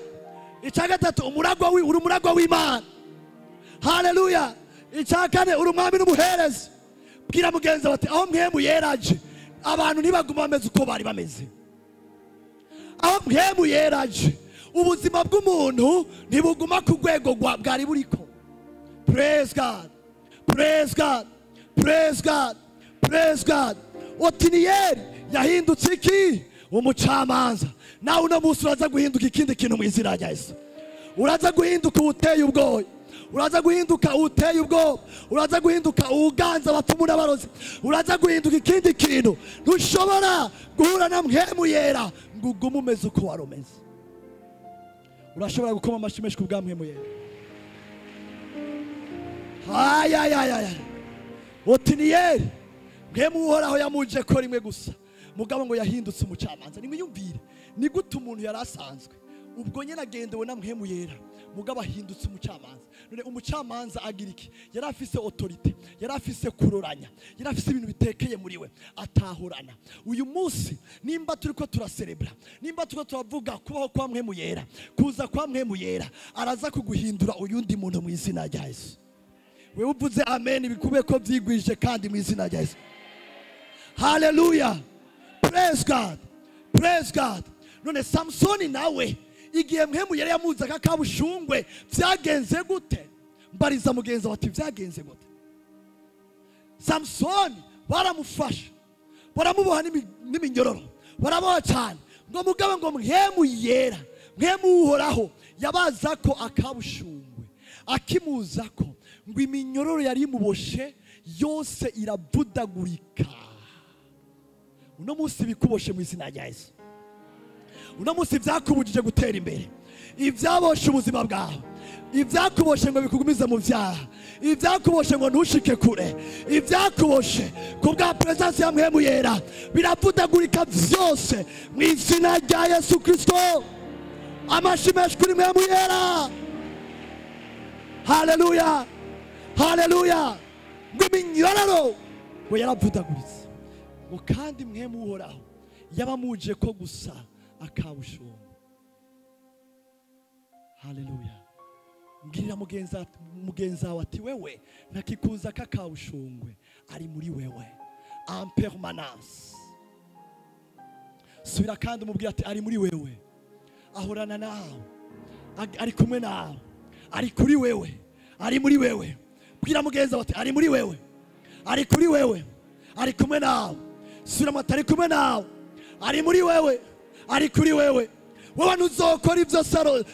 Icya gatatu umuragwa uri umuragwa w'Imana. Haleluya. Icya kane uri umwami n'umuherezi. Bwira mugenzi wawe ati aho Mpwemu Yera aje abantu ntibaguma bameze uko bari bameze. Aho Mpwemu Yera aje ubuzima bw'umuntu ntibuguma ku rwego bwari buriko. Praise God. Praise God. Praise God. Praise God. Otiniyeli yahindutse iki? Umucamanza. Nawe uno munsi uraza guhinduka ikindi kintu mu izina rya Yesu. Uraza guhinduka uteye ubwoba. Uraza guhinduka uteye ubwoba. Uraza guhinduka uganza abapfumu n'abarozi. Uraza guhinduka ikindi kintu. Ntushobora guhura na Mpwemu Yera ngo ugume umeze uko wari umeze. Urashobora gukoma amashyi menshi ku bwa Mpwemu Yera. Ay. Otiniyeli Mpwemu Uhoraho yamuje ko rimwe gusa, mugabo ngo yahindutse umucamanza. Nimwiyumvire ni gute umuntu yari asanzwe ubwo nyene agendewe na Mpwemu Yera, mugabo ahindutse umucamanza. None umucamanza agira iki? Yari afise autorité, yari afise kuroranya, yari afise ibintu bitekeye muri we atahorana. Uyu munsi nimba turiko turaserebra, nimba turiko turavuga kubaho kwa Mpwemu Yera, kuza kwa Mpwemu Yera, araza kuguhindura uyundi muntu mu izina rya Yesu. Wewe uvuze amen bikube ko byigwije kandi mu izina rya Yesu. Haleluya. Praise God. Praise God. None Samsoni nawe igihe Mpwemu Yera yamuzaga kabushungwe byagenze gute? Mbariza mugenzi wawe ati byagenze gute? Samsoni baramufasha, baramuboha n'iminyoro, baraboha cyane ngo mugabo ngo Mpwemu Yera, Mpwemu Uhoraho yabaza ko akabushungwe, akimuza ko ngo iminyororo yari imuboshe yose iravudagurika. Uno munsi bikuboshe mu izina rya Yesu. Uno munsi byakubujije gutera imbere, ibyaboshe ubuzima bwawe, ibyakuboshe ngo bikugumize mu byaha, ibyakuboshe ngo ntushike kure, ibyakuboshe ku bwa presence ya Mpwemu Yera biravudagurika byose mu izina rya Yesu Kristo. Amashyi menshi kuri Mpwemu Yera. Haleluya. Haleluya. Ngo iminyororo ngo yaravudaguritse, ngo kandi Mpwemu Uhoraho yabamuje ko gusa akabushungu. Haleluya. Mbwira mugenzi wawe ati wewe ntakikuza kakabushungwe ari muri wewe en permanence. Subira kandi umubwira ati ari muri wewe, ahorana nawe, ari kumwe nawe, ari kuri wewe, ari muri wewe. Bwira mugenzi wawe ati ari muri wewe, ari kuri wewe, ari kumwe nawe. Subira ati ari kumwe nawe, ari muri wewe, ari kuri wewe. Wowe ntuzokora ibyo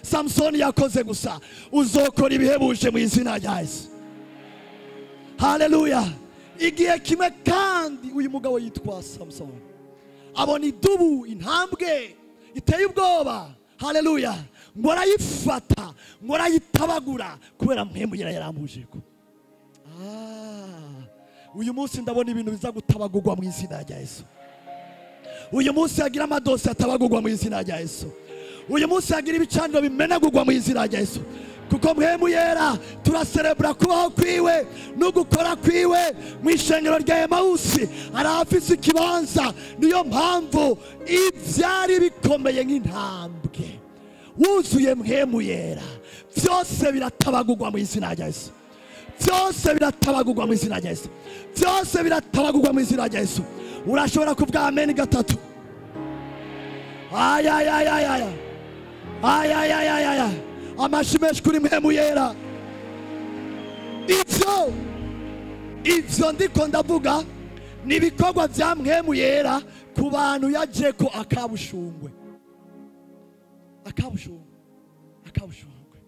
Samsoni yakoze gusa, uzokora ibihebuje mu izina rya Yesu. Haleluya. Igihe kimwe kandi uyu mugabo yitwa Samson abona idubu, intambwe iteye ubwoba. Haleluya. Ngo arayifata, ngo arayitabagura kubera Mpwemu Yera yaramujeko. Uyu munsi ndabona ibintu biza gutabagurwa mu izina rya Yesu. Uyu munsi hagira amadosi atabagurwa mu izina rya Yesu. Uyu munsi hagira ibicaniro bimenagurwa mu izina rya Yesu. Kuko Mpwemu Yera turaserebura kubaho kwiwe no gukora kwiwe mu ishengero rya Emawusi. Arafise ikibanza, niyo mpamvu ivyari bikomeye nk'intambwe wuzuye Mpwemu Yera byose biratabagurwa mu izina rya Yesu. Byose biratabagurwa mu izina rya Yesu. Byose biratabagurwa mu izina rya Yesu. Urashobora kuvuga amen gatatu. Ay ay ay ay ay. Ay ay ay ay ay. Amashi menshi kuri Mpwemu Yera. Ivyo ndiko ndavuga ni ibikorwa vya Mpwemu Yera ku bantu yajeko akabushungwe. Akabushungwe. Akabushungwe.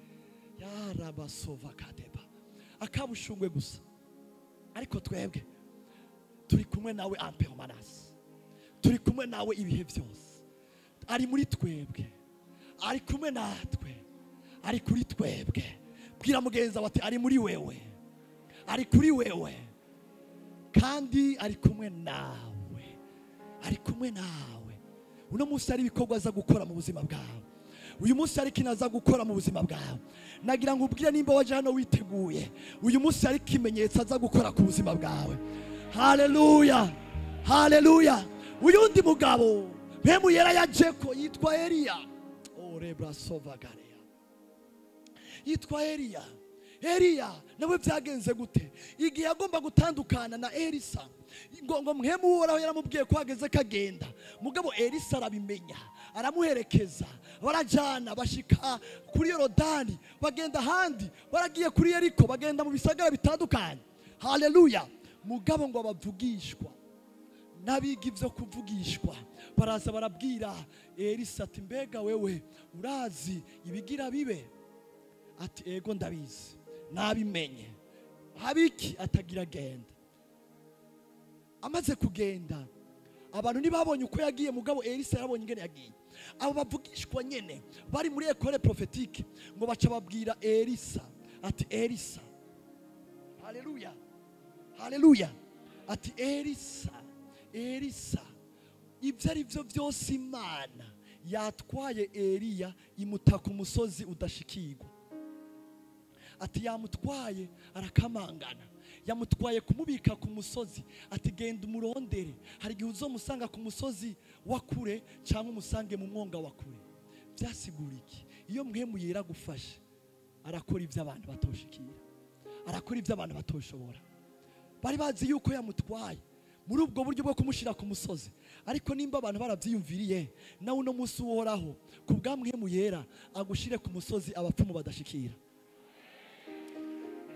Yarabasova kadeba. Akabushungwe gusa. Ariko twebwe turi kumwe nawe en permanence. Turi kumwe nawe ibihe byose. Ari muri twebwe. Ari kumwe natwe. Ari kuri twebwe. Bwira mugenzi wawe ati ari muri wewe. Ari kuri wewe. Kandi ari kumwe nawe. Ari kumwe nawe. Uno munsi ari ibikorwa aza gukora mu buzima bwawe. Uyu munsi ari kinaza gukora mu buzima bwawe. Nagira ngo ubwire nimba waje hano witeguye. Uyu munsi ari kimenyetso aza gukora ku buzima bwawe. Haleluya. Haleluya. Uyundi mugabo Mpwemu Yera yajeko yitwa Eliya. Oh rebra sovagarea. Yitwa Eliya. Eliya nawe byagenze gute? Igihe agomba gutandukana na Elisa, ngo Mpwemu Uhoraho yaramubwiye ko ageze kagenda. Mugabo Elisa arabimenya, aramuherekeza, barajana bashika kuri Yorodani, bagenda handi, baragiye kuri Yeriko, bagenda mu bisagara bitandukanye. Haleluya. Mugabo ngo abavugishwa nabiga ivyo kuvugishwa baraza barabwira Elisa ati mbega wewe urazi ibigira bibe? Ati ego ndabizi, nabimenye. Habiki atagira genda. Amaze kugenda abantu ntibabonye uko yagiye, mugabo Elisa yarabonye ingene yagiye. Abo bavugishwa nyene bari muri école prophétique ngo baca babwira Elisa ati Elisa, haleluya, haleluya, ati Elisa, Elisa, ibyo ari byo byose Imana yatwaye Eliya imuta ku musozi udashikirwa. Ati yamutwaye arakamangana, yamutwaye kumubika ku musozi. Ati genda umurondere, hari igihe uzomusanga ku musozi wa kure cyangwa umusange mu mwonga wa kure. Byasigura iki? Iyo Mpwemu Yera gufashe arakora ibyo abantu batoshikira, arakora ibyo abantu batoshobora. Bari bazi yuko yamutwaye muri ubwo buryo bwo kumushira ku musozi, ariko nimba abantu baravyiyumviriye, nawe uno munsi Uhoraho ku bwa Mpwemu Yera agushire ku musozi abapfumu badashikira.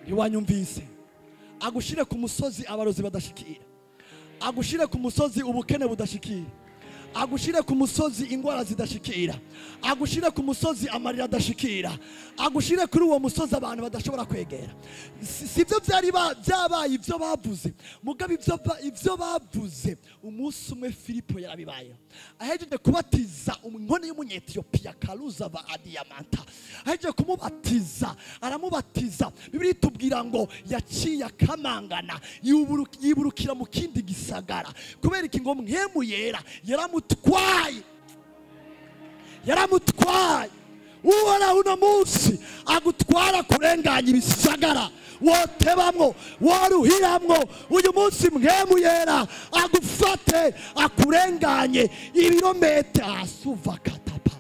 Ntiwanyumvise? Agushire ku musozi abarozi badashikira, agushire ku musozi ubukene budashikira, agushire ku musozi ingwara zidashikira, agushire ku musozi amarira adashikira, agushire kuri uwo musozi abantu badashobora kwegera. Sivyo byari byabaye ibyo bavuze, mugabo ibyo bavuze umunsi umwe Filipo yarabibayeho. Ahejeje kubatiza inkone y'umunyetiyopiya Karuza ba Adiamanta, ahejeje kumubatiza aramubatiza. Bibiliya itubwira ngo yaciye akamangana yiburukira mu kindi gisagara. Kubera iki? Ngo Mpwemu Yera yaramutwaye, yaramutwaye. Uhoraho uno munsi agutwara kurenganya ibisagara wotebamwo, woruhiramwo. Uyu munsi Mpwemu Yera agufate akurenganye ibirometero asuva katapa.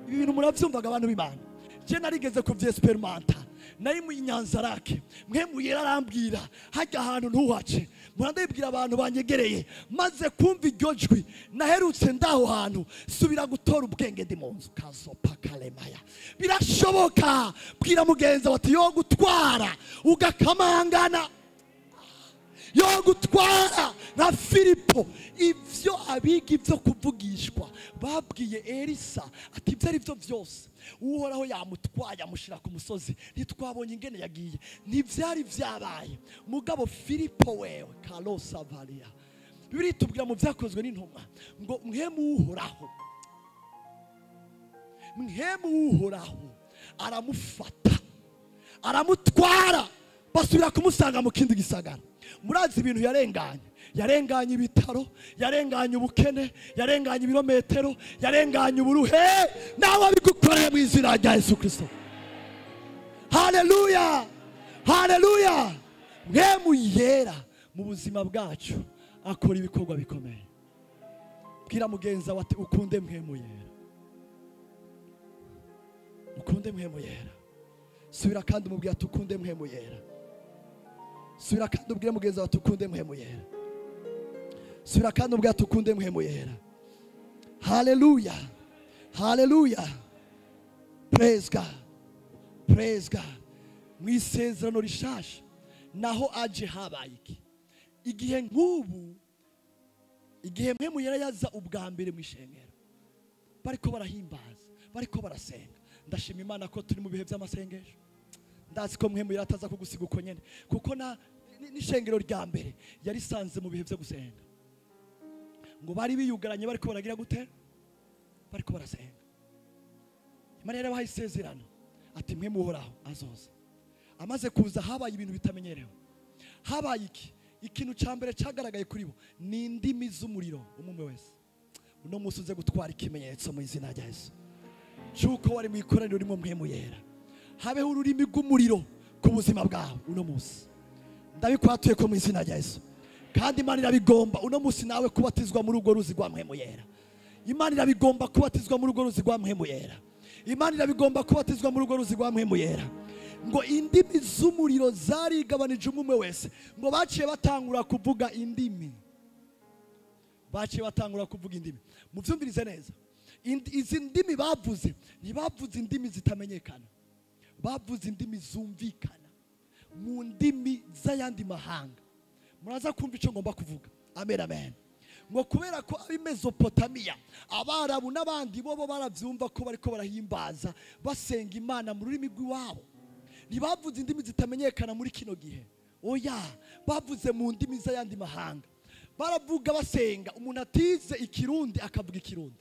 Ibi bintu muravyumvaga abantu b'Imana. Je narigeze kuvyexperimenta, nari mu Nyanzarake, Mpwemu Yera arambwira hajya ahantu ntuhace. Murandibwira abantu banyegereye, maze kumva iryo jwi naherutse ndaho hantu subira gutora ubwenge ndi mu nzu kazopa kalemaya. Birashoboka. Bwira mugenzi wati yo gutwara ugakamangana, yo gutwara Nka Filipo, ivyo abiga ivyo kuvugishwa babwiye Elisa ati ibyo ari byo byose Uhoraho yamutwaye amushyira ku musozi, ntitwabonye ingene yagiye, ntibyari byabaye. Mugabo Filipo wewe Carlos Avalia, Bibiliya itubwira mu byakozwe n'intumwa ngo mwemu Uhoraho, mwemu Uhoraho aramufata aramutwara, basubira kumusanga mu kindi gisagara. Murazi ibintu yarenganye, yarenganye ibitaro, yarenganye ubukene, yarenganye ibirometero, yarenganye uburuhe. Nawe abigukoreye mu izina rya Yesu Kristo. Haleluya, haleluya. Mwemu yera mu buzima bwacu akora ibikorwa bikomeye. Bwira mugenza wati ukunde mwemu yera, ukunde mwemu yera. Subira kandi umubwira ati ukunde mwemu yera. Subira kandi ubwire mugenzi wawe ukunde mwemu yera. Subira kandi ubwire ati ukunde mwemu yera. Haleluya, haleluya. Praise God, praise God. Mu isezerano rishasha naho aje habaye iki? Igihe nk'ubu, igihe mwemu yera yaza ubwa mbere mu ishengero, bariko barahimbaza, bariko barasenga. Ndashima Imana ko turi mu bihe by'amasengesho. Ndazi ko mwemu yera ataza kugusiga uko nyene, kuko na n'ishengero rya mbere yarisanze mu bihe byo gusenga. Ngo bari biyugaranye bariko baragira gute? Bariko barasenga. Imana yarabahaye isezerano ati mwemu Uhoraho azoza. Amaze kuza habaye ibintu bitamenyerewe. Habaye iki? Ikintu ca mbere cagaragaye kuri bo ni indimi z'umuriro. Umwe wese uno munsi uze gutwara ikimenyetso mu izina rya Yesu cyuko wari mu ikoraniro rimwe mwemu yera. Habeho ururimi rw'umuriro ku buzima bwawe uno munsi. Ndabikwatuye ko mu izina rya Yesu. Kandi Imana irabigomba uno munsi nawe kubatizwa muri urwo ruzi rwa mwemu yera. Imana irabigomba kubatizwa muri urwo ruzi rwa mwemu yera. Imana irabigomba kubatizwa muri urwo ruzi rwa mwemu yera. Ngo indimi z'umuriro zarigabanije umwe wese. Ngo baciye batangura kuvuga indimi. Baciye batangura kuvuga indimi. Muvyumvirize neza. Izi ndimi bavuze, ntibavuze indimi zitamenyekana. Bavuze indimi zumvikana mu ndimi z'ayandi mahanga. Muraza kumva ico ngomba kuvuga. Amen, amen. Ngo kubera ko abi Mesopotamia, Abarabu n'abandi bobo baravyumva ko bariko barahimbaza basenga Imana mu rurimi rw'iwabo. Ntibavuze indimi zitamenyekana muri kino gihe. Oya, bavuze mu ndimi z'ayandi mahanga. Baravuga basenga, umuntu atize ikirundi akavuga ikirundi,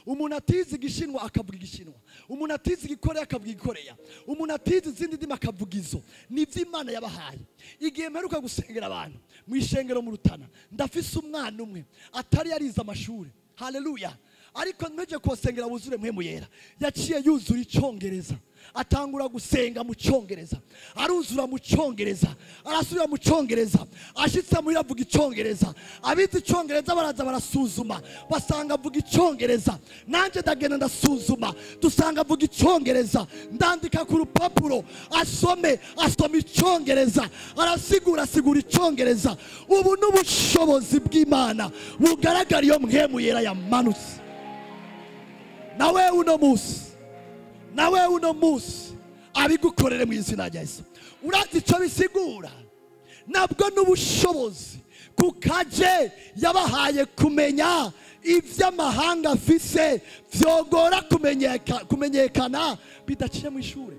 umuntu atize igishinwa akavuga igishinwa, umuntu atize igikoreya akavuga igikoreya, umuntu atize izindi ndimi akavuga izo. Nivyo Imana yabahaye. Igihe mperuka gusengera abantu mu ishengero mu Rutana, ndafise umwana umwe atari yarize amashuri. Haleluya. Ariko nteje kubasengera buzure mwemu yera, yaciye yuzura icongereza, atangura gusenga mu congereza, aruzura mu congereza, arasubira mu congereza, ashitse muri avuga icongereza. Abize icongereza baraza barasuzuma, basanga avuga icongereza. Nanje ndagenda ndasuzuma, dusanga avuga icongereza. Ndandika ku rupapuro, asome, asoma icongereza, arasigura, asigura icongereza. Ubu n'ubushobozi bw'Imana bugaragara iyo mwemu yera yamanutse. Nawe uno munsi, nawe uno munsi abigukorere mu izina rya Yesu. Urazi ico bisigura? Nabwo n'ubushobozi kukaje yabahaye kumenya ivy'amahanga afise vyogora kumenyekana bidaciye mu ishure.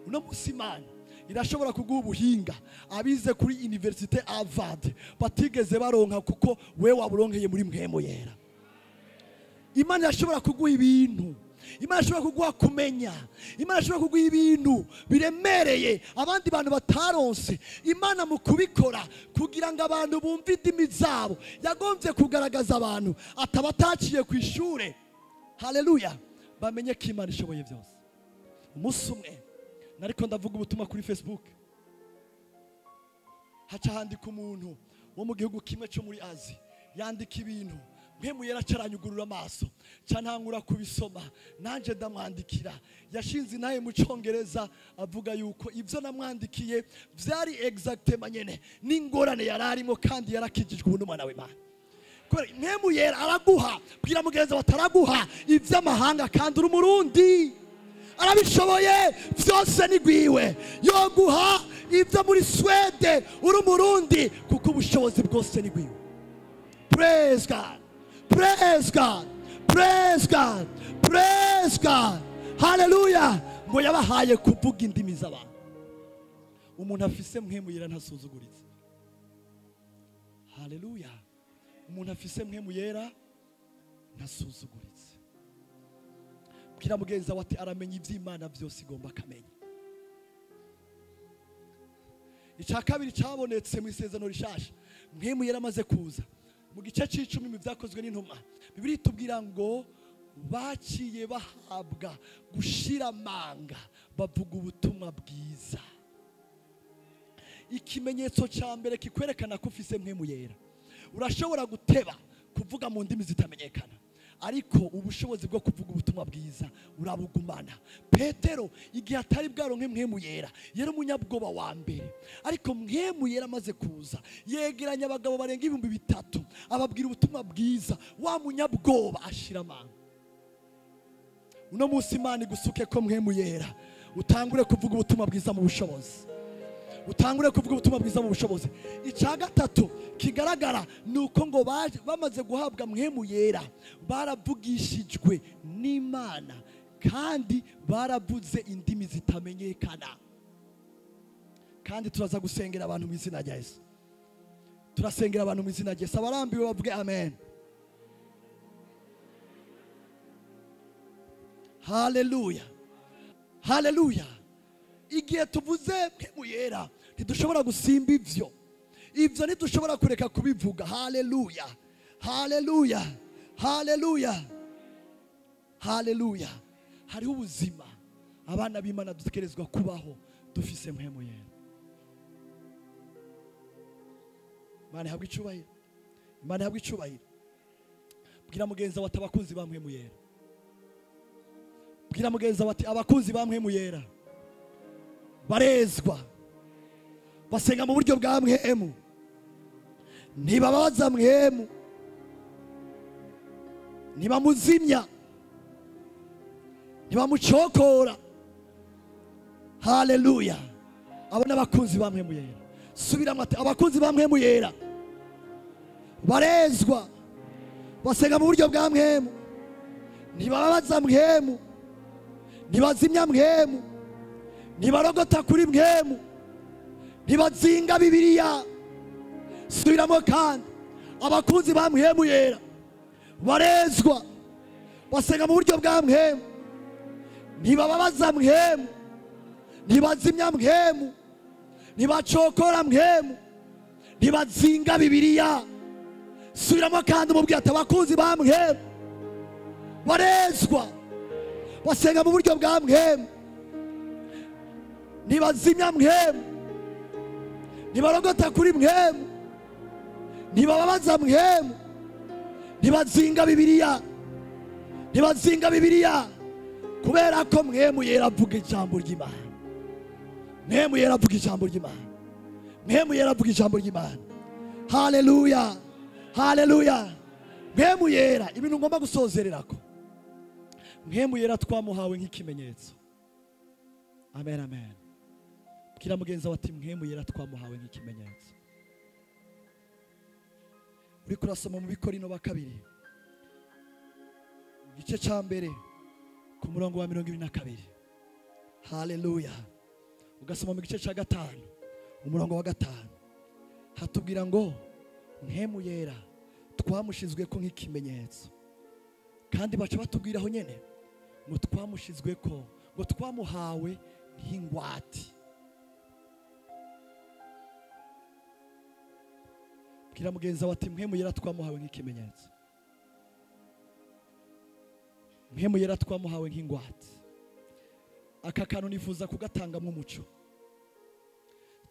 Uno munsi Imana irashobora kuguha ubuhinga abize kuri Université Harvard batigeze baronka, kuko we waburonkeye muri mwemu yera. Imana irashobora kuguha ibintu, Imana irashobora kuguha kumenya, Imana irashobora kuguha ibintu biremereye abandi bantu bataronse. Imana mu kubikora kugira ngo abantu bumve indimi zabo, yagombye kugaragaza abantu atabataciye ku ishure. Haleluya. Bamenye ko Imana ishoboye byose. Umunsi umwe nariko ndavuga ubutumwa kuri Facebook, haca handika umuntu wo mu gihugu kimwe cyo muri Azi, yandika ibintu Mpemu yera caranyugurura amaso, cantangura kubisoma, nanje ndamwandikira. Yashinze naye mu congereza avuga yuko ivyo namwandikiye vyari exactement nyene n'ingorane yararimo, kandi yarakijijwe ubu n'umwana w'Imana. Kubera mpemu yera araguha, bwira mugenzi bataraguha ivy'amahanga kandi uri umurundi. Arabishoboye vyose ni gwiwe. Yoguha ivyo muri Swede uri umurundi, kuko ubushobozi bwose ni gwiwe. Praise God, praise God, praise God, praise God. Haleluya. Ngo yabahaye kuvuga indimi z'abantu. Umuntu afise Mpwemu Yera ntasuzuguritse. Haleluya. Umuntu afise Mpwemu Yera ntasuzuguritse. Bwira mugenzi wawe ati aramenya iby'Imana byose igomba akamenya. Icya kabiri cyabonetse mu isezerano rishasha, Mpwemu Yera amaze kuza mu gice c'icumi mu byakozwe n'intumwa, Bibiliya itubwira ngo baciye bahabwa gushira amanga bavuga ubutumwa bwiza. Ikimenyetso cya mbere kikwerekana ko ufise Mpwemu Yera, urashobora guteba kuvuga mu ndimi zitamenyekana, ariko ubushobozi bwo kuvuga ubutumwa bwiza urabugumana. Petero igihe atari bwaronke Mpwemu Yera yari umunyabwoba wa mbere, ariko Mpwemu Yera amaze kuza yegeranya abagabo barenga 3000 ababwira ubutumwa bwiza, wa munyabwoba ashira amanga. Uno munsi Imana igusuke ko Mpwemu Yera, utangure kuvuga ubutumwa bwiza mu bushobozi. Utangure kuvuga ubutumwa bwiza mu bushobozi. Icya gatatu kigaragara ni uko ngo bamaze guhabwa Mpwemu Yera baravugishijwe n'Imana kandi baravuze indimi zitamenyekana. Kandi turaza gusengera abantu mu izina rya Yesu. Turasengera abantu mu izina rya Yesu. Abarambiwe bavuge amen. Haleluya, haleluya. Igihe tuvuze Mpwemu Yera ntidushobora gusimba ivyo, ivyo ntidushobora kureka kubivuga. Haleluya, haleluya, haleluya, haleluya. Hariho ubuzima abana b'Imana dutekerezwa kubaho dufise Mpwemu Yera. Imana ihabwe icubahiro, Imana ihabwe icubahiro. Bwira mugenzi wawe ati abakunzi ba Mpwemu Yera. Bwira mugenzi wawe ati abakunzi ba Mpwemu Yera barezwa, basenga mu buryo bwa Mpwemu, ntibabaza Mpwemu, ntibamuzimya, ntibamucokora. Haleluya. Abo n'abakunzi ba Mpwemu Yera. Subiramo ati abakunzi ba Mpwemu Yera barezwa, basenga mu buryo bwa Mpwemu, ntibabaza Mpwemu, ntibazimya Mpwemu, ntibarogota kuri Mpwemu, ntibazinga Bibiliya. Subiramo kandi abakunzi ba Mpwemu Yera barezwa, basenga mu buryo bwa Mpwemu, ntibababaza Mpwemu, ntibazimya Mpwemu, ntibacokora Mpwemu, ntibazinga Bibiliya. Subiramo kandi umubwira ati abakunzi ba Mpwemu barezwa, basenga mu buryo bwa Mpwemu, ntibazimya Mpwemu, ntibarogota kuri Mpwemu, ntibababaza Mpwemu, ntibazinga Bibiliya, ntibazinga Bibiliya, kubera ko Mpwemu Yera avuga ijambo ry'Imana. Mpwemu Yera avuga ijambo ry'Imana. Mpwemu Yera avuga ijambo ry'Imana. Haleluya, haleluya. Mpwemu Yera, ibintu ngomba gusozererako. Mpwemu Yera twamuhawe nk'ikimenyetso. Amen, amen. Bwira mugenzi wawe ati Mpwemu Yera twamuhawe nk'ikimenyetso. Uri kurasoma mu Bikorino ba kabiri igice cya mbere ku murongo wa 22. Haleluya. Ugasoma mu gice cya 5 umurongo wa 5, hatubwira ngo Mpwemu Yera twamushizwe ko nk'ikimenyetso. Kandi baca batubwira aho nyene ngo twamushizwe ko, ngo twamuhawe nk'ingwate. Bwira mugenzi wawe ati Mpwemu Yera twamuhawe nk'ikimenyetso. Mpwemu Yera twamuhawe nk'ingwate. Aka kantu nifuza kugatangamo umuco.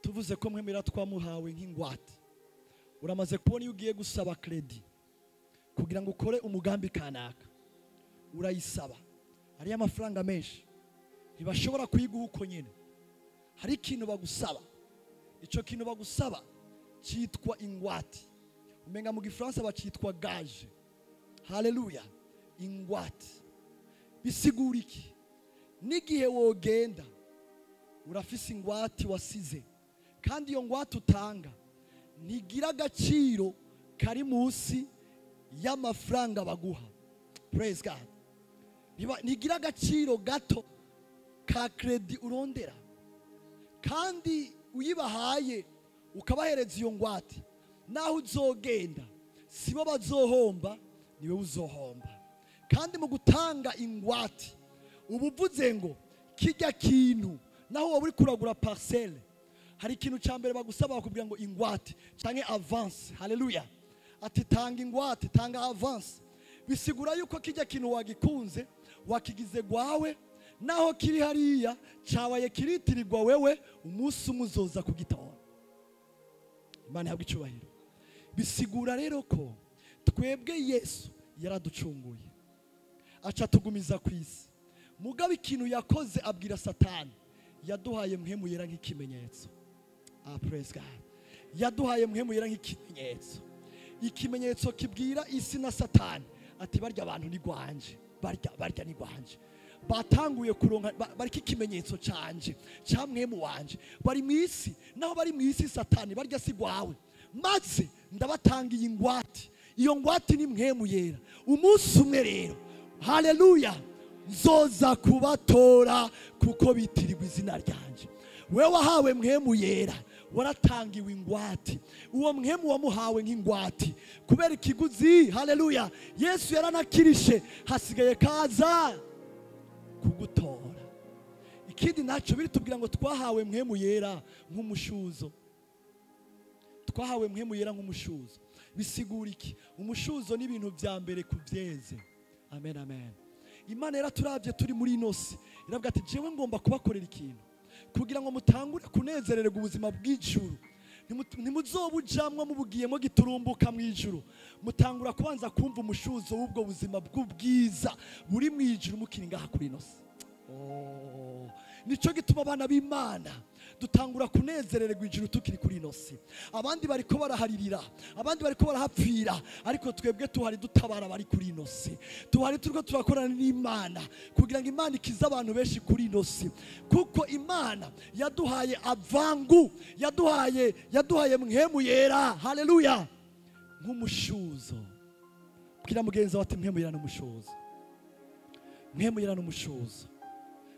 Tuvuze ko Mpwemu Yera twamuhawe nk'ingwate, uramaze kubona iyo ugiye gusaba credit kugira ngo ukore umugambi kanaka, urayisaba ari amafaranga menshi, ntibashobora kuyiguha uko nyine. Hari ikintu bagusaba, ico kintu bagusaba cyitwa ingwate. Umenga mu Gifaransa bacitwa gage. Haleluya. Ingwate bisigura iki? N'igihe wogenda urafise ingwate wasize, kandi iyo ngwate utanga ntigira agaciro kari munsi y'amafaranga baguha. Praise God. Ntigira agaciro gato ka kredi urondera, kandi uyibahaye ukabahereza iyo ngwate, naho uzogenda sibo bazohomba, niwe uzohomba. Kandi mu gutanga ingwate ubuvuze ngo kijya kintu, naho wowe uri kuragura parcelle, hari ikintu cya mbere bagusaba, bakubwira ngo ingwate canke avance. Haleluya. Ati tanga ingwate, tanga avance. Bisigura yuko kijya kintu wagikunze, wakigize gwawe, naho kiri hariya cyabaye kiritirirwa wewe, umunsi umuzoza kugitora. Imana ihabwe icyubahiro. Bisigura rero ko twebwe Yesu yaraducunguye, aca tugumiza ku isi. Mugabo ikintu yakoze abwira Satani, yaduhaye mpemu yera nk'ikimenyetso. Ah, praise God. Yaduhaye mpemu yera nk'ikimenyetso. Ikimenyetso kibwira isi na Satani ati barya abantu ni gwanje, barya ni gwanje. Batanguye kuronka bariki ikimenyetso canje ca mpemu wanje. Bari mu isi, naho bari mu isi Satani barya si gwawe, maze ndabatangiye ingwate. Iyo ngwate ni mpemu yera. Umunsi umwe rero, haleluya, nzoza kubatora kuko bitirirwa izina ryanje. Wewe wahawe mpemu yera, waratangiwe ingwate. Uwo mpemu wamuhawe nk'ingwate kubera ikiguzi. Haleluya. Yesu yaranakirishe, hasigaye kaza kugutora. Ikindi naco biri tubwira ngo twahawe mpemu yera nk'umushuzo. Twahawe mpemu yera nk'umushuzo. Bisigura iki? Umushuzo ni ibintu vya mbere kuvyeze. Amen, amen. Imana yaraturavye turi muri inosi, iravuga ati jewe ngomba kubakorera ikintu kugira ngo mutangure kunezererwa ubuzima bw'ijuru. Ntimuzobujamwo mubugiyemo giturumbuka mu ijuru. Mutangura kubanza kumva umushuzo w'ubwo buzima bw'ubwiza buri mu ijuru mukiri ngaha kuri inosi. Oh, nico gituma abana b'Imana dutangura kunezererwa ijuru tukiri kuri inosi. Abandi bariko baraharirira, abandi bariko barahapfira, ariko twebwe tuhari dutabara bari kuri inosi. Tuhari turiko turakorana n'Imana kugira ngo Imana ikize abantu benshi kuri inosi, kuko Imana yaduhaye avangu, yaduhaye mpemu yera. Haleluya. Nk'umushuzo. Bwira mugenzi wawe ati mpemu yera n'umushuzo. Mpemu yera n'umushuzo.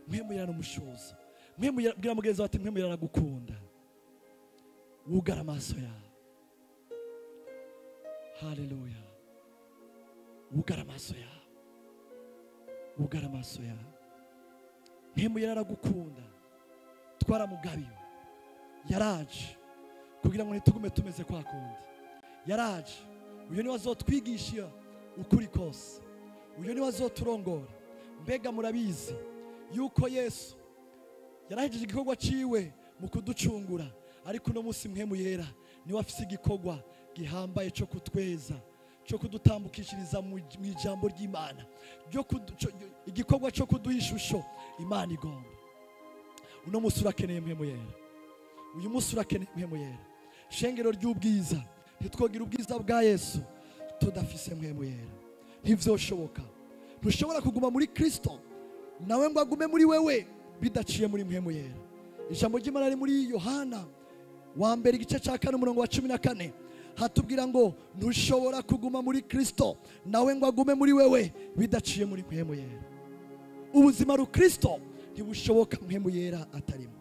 Mpemu yera n'umushuzo. Bwira mugenzi wawe ati mpemu yera aragukunda. Wugara amaso yawe. Haleluya. Wugara amaso yawe. Wugara amaso yawe. Mpemu yera aragukunda. Twaramugabiwe. Yaraje kugira ngo ntitugume tumeze kwa kundi. Yaraje. Uyu niwe azotwigisha ukuri kose. Uyu niwe azoturongora. Mbega murabizi yuko Yesu yarahejeje igikorwa ciwe mu kuducungura, ariko uno munsi mpemu yera niwe afise igikorwa gihambaye cyo kutweza, cyo kudutambukishiriza mu ijambo ry'Imana, igikorwa cyo kuduha ishusho Imana igomba. Uno munsi urakeneye mpemu yera. Uyu munsi urakeneye mpemu yera. Shengero ry'ubwiza, ntitwogira ubwiza bwa Yesu tudafise mpemu yera. Ntivyoshoboka. Ntushobora kuguma muri Kristo nawe ngo agume muri wewe bidaciye muri mpemu yera. Ijambo ry'Imana riri muri Yohana wa mbere igice cya 4 umurongo wa 14 hatubwira ngo ntushobora kuguma muri Kristo nawe ngo agume muri wewe bidaciye muri mpemu yera. Ubuzima ru Kristo ntibushoboka mpemu yera atarimo.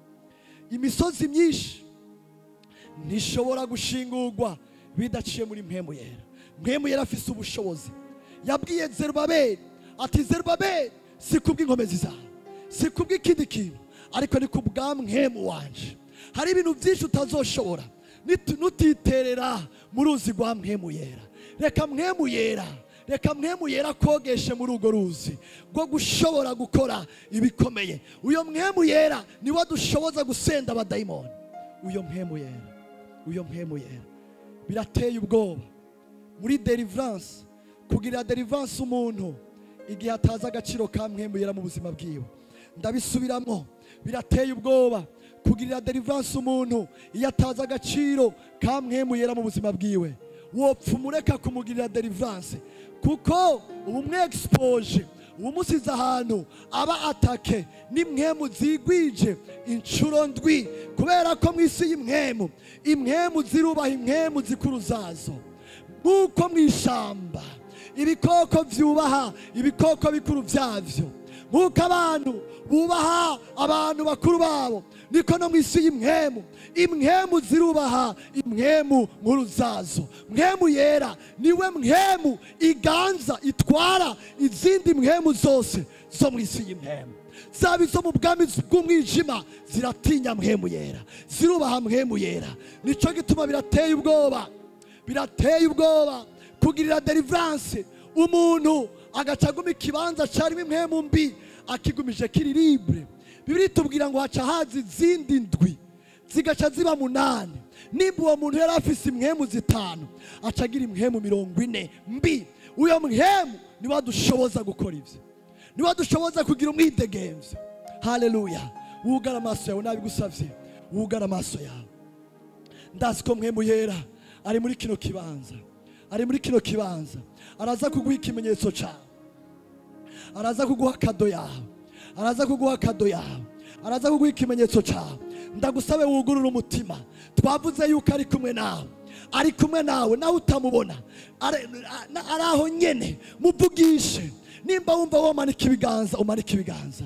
Imisozi myinshi ntishobora gushingurwa bidaciye muri mpemu yera. Mpemu yera afise ubushobozi. Yabwiye Zerubabeli ati Zerubabeli, si kubw'inkomezi zawe, si kubw'ikindi kintu, ariko ni kubwa mpemu wanje. Hari ibintu byinshi utazoshobora nutiterera mu ruzi rwa mpemu yera. Reka mpemu yera, reka mpemu yera kogeshe muri urwo ruzi rwo gushobora gukora ibikomeye. Uyo mpemu yera niwe adushoboza gusenda abadayimoni. Uyo mpemu yera, uyo mpemu yera. Birateye ubwoba muri deliverance, kugira deliverance umuntu igihe atazi agaciro ka mpemu yera mu buzima bwiwe. Ndabisubiramo, birateye ubwoba kugirira deliverance umuntu iyo atazi agaciro ka mpemu yera mu buzima bwiwe. Wopfa umureka kumugirira deliverance, kuko ubu mwexpose, ubu musize ahantu aba atake n'imwemu zigwije inshuro ndwi, kubera ko mu isi y'imwemu, imwemu zirubaha imwemu zikuru zazo. Nk'uko mu ishamba Ibikoko vyubaha ibikoko bikuru vyavyo, nk'uko abantu bubaha abantu bakuru babo, niko no mw'isi y'imwemu imwemu zirubaha imwemu nkuru zazo. Mwemu yera niwe mwemu iganza itwara izindi mwemu zose zo mw'isi y'imwemu. Zaba izo mu bwami bw'umwijima ziratinya mwemu yera, zirubaha mwemu yera. Nico gituma birateye ubwoba, birateye ubwoba kugirira deliverance umuntu agacaguma ikibanza carimo imwemu mbi akigumije kiri libre. Bibiliya itubwira ngo haca haza izindi ndwi zigaca ziba 8. Nimba uwo muntu yari afise imwemu 5 aca agira imwemu 40 mbi. Uyo mwemu niwe adushoboza gukora ivyo, niwe adushoboza kugira umwidegemvyo. Haleluya. Wugara amaso yawe, nabigusavye, wugara amaso yawe. Ndazi ko mwemu yera ari muri kino kibanza, ari muri kino kibanza. Araza kuguha ikimenyetso cawe, araza kuguha kado yawe, araza kuguha kado yawe, araza kuguha ikimenyetso cawe. Ndagusabe wugurure umutima. Twavuze yuko ari kumwe nawe, ari kumwe nawe, nawe utamubona ari aho nyene. Muvugishe. Nimba wumva womanika ibiganza, umanike ibiganza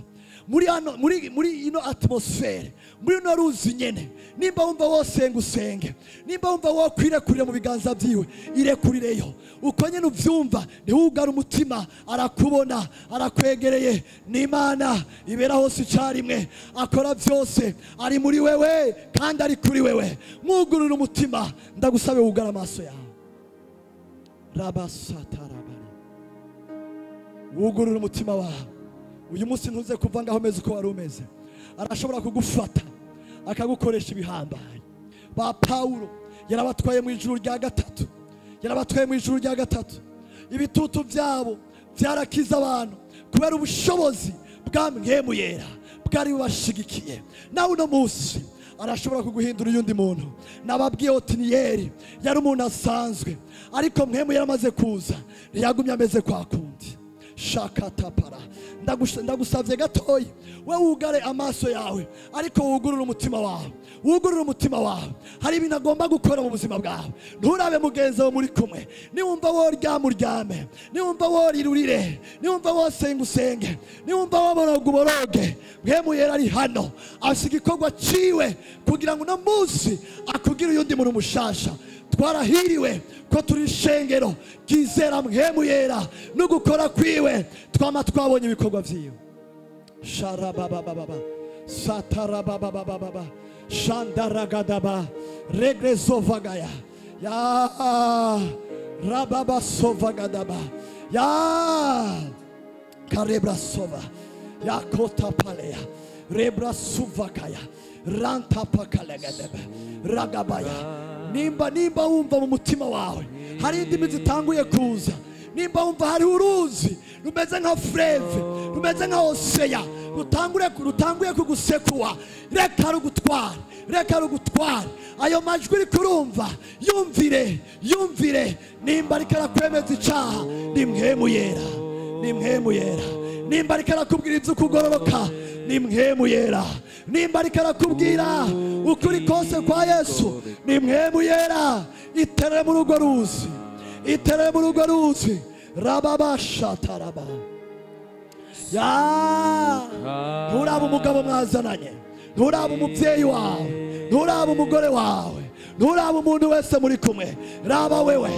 muri hano, muri ino atmosphere, muri ino ruzi nyene. Nimba wumva wosenga usenge, nimba wumva wokwirekurira mu biganza vyiwe irekurireyo. Uko nyene uvyumva ntiwugara umutima, arakubona, arakwegereye. N'Imana ibera hose icarimwe, akora vyose, ari muri wewe kandi ari kuri wewe. Mwugurura umutima, ndagusabe wugara amaso yawe. Rabasatarabari. Wugurura umutima wawe. Uyu munsi ntuze kuva ngaho umeze uko wari umeze. Arashobora kugufata akagukoresha ibihambaye. Ba Paulo yarabatwaye mu ijuru rya gatatu, yarabatwaye mu ijuru rya gatatu. Ibitutu byabo byarakiza abantu kubera ubushobozi bwa mwemu yera bwari bubashigikiye. Nawe uno munsi arashobora kuguhindura uyundi muntu. Nababwiye Otiniyeli yari umuntu asanzwe, ariko mwemu yaramaze kuza ntiyagumye ameze kwa kundi. Shakatapara. Ndagusavye gatoyi, we wugare amaso yawe, ariko wugurure umutima wawe, wugurure umutima wawe. Hari ibintu agomba gukora mu buzima bwawe. Nturabe mugenzi wawe muri kumwe. Niwumva woryama uryame, niwumva worirurire, niwumva wosenga usenge, niwumva woboroga uboroge. Mwemu yera ari hano, afise igikorwa ciwe kugira ngo uno munsi akugire uyundi muntu mushasha. Twarahiriwe ko turi ishengero ryizera mwemu yera no gukora kwiwe, twama twabonye ibikorwa vyiwe. Sharababababa satarababababa shandaragadaba regrezovagaya ya rababasovagadaba ya karebrasova ya kotapalea rebrasuvakaya rantapakalegadebe ragabaya. Nimba wumva mu mutima wawe hari indimi zitanguye kuza, nimba wumva hari uruzi rumeze nka freve, rumeze nka oseya, rutanguye kugusekua, reka rugutwara, reka rugutwara. Ayo majwi uri kurumva yumvire, yumvire. Nimba ariko arakwemeza icaha, ni mwemu yera, ni mwemu yera. Nimba ariko arakubwira ivyo kugororoka, ni mwemu yera. Nimba ariko arakubwira ukuri kose kwa Yesu, ni mwemu yera. Iterere muri urwo ruzi, iterere muri urwo ruzi. Rababashataraba ya. Nturaba umugabo mwazananye, nturaba umuvyeyi wawe, nturaba umugore wawe, nturaba umuntu wese muri kumwe. Raba wewe.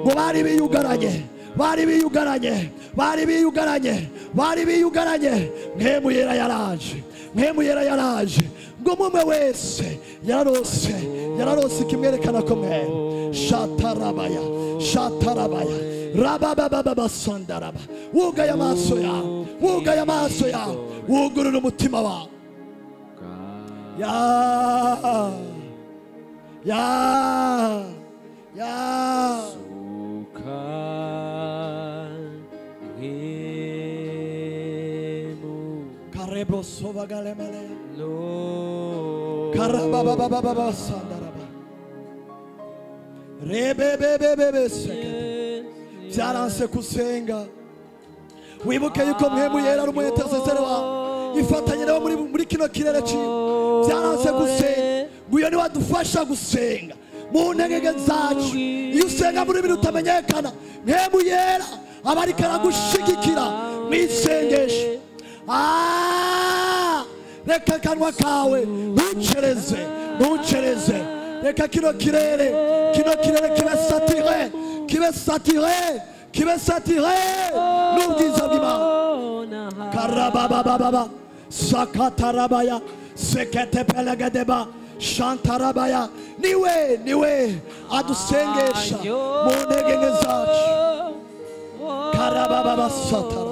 Ngo bari biyugaranye, bari biyugaranye, bari biyugaranye, bari biyugaranye. Mwemu yera yaraje, mwemu yera yaraje. Ngo umwe wese yararose, yararose ikimwerekana ko mwemu. Shatarabaya, shatarabaya, rababababa sandaraba. Wugaye amaso yawe, wugaye amaso yawe, wugurura umutima wawe. Ya ya ya. Karebro sovagalemele karababababa sandaraba rebebebebe sekete. Byaranse kusenga. Wibuke yuko mwemu yera ari umuintercesseur wawe, ifatanye nawe muri kino kirere ciwe. Byaranse gusenga, nguyo niwe adufasha gusenga mu ntege zacu. Iyo usenga muri bintu utamenyekana, mwemu yera Aba ariko aragushigikira mu isengesho. Reka akanwa kawe ntucereze, ntucereze. Reka kino kirere, kino kirere kibe saturé, kibe saturé, kibe saturé n'ubwiza bw'Imana. Karababababa sakatarabaya seketepelegadeba shantarabaya. Niwe, niwe adusengesha mu ntege nke zacu. Karabababa satara.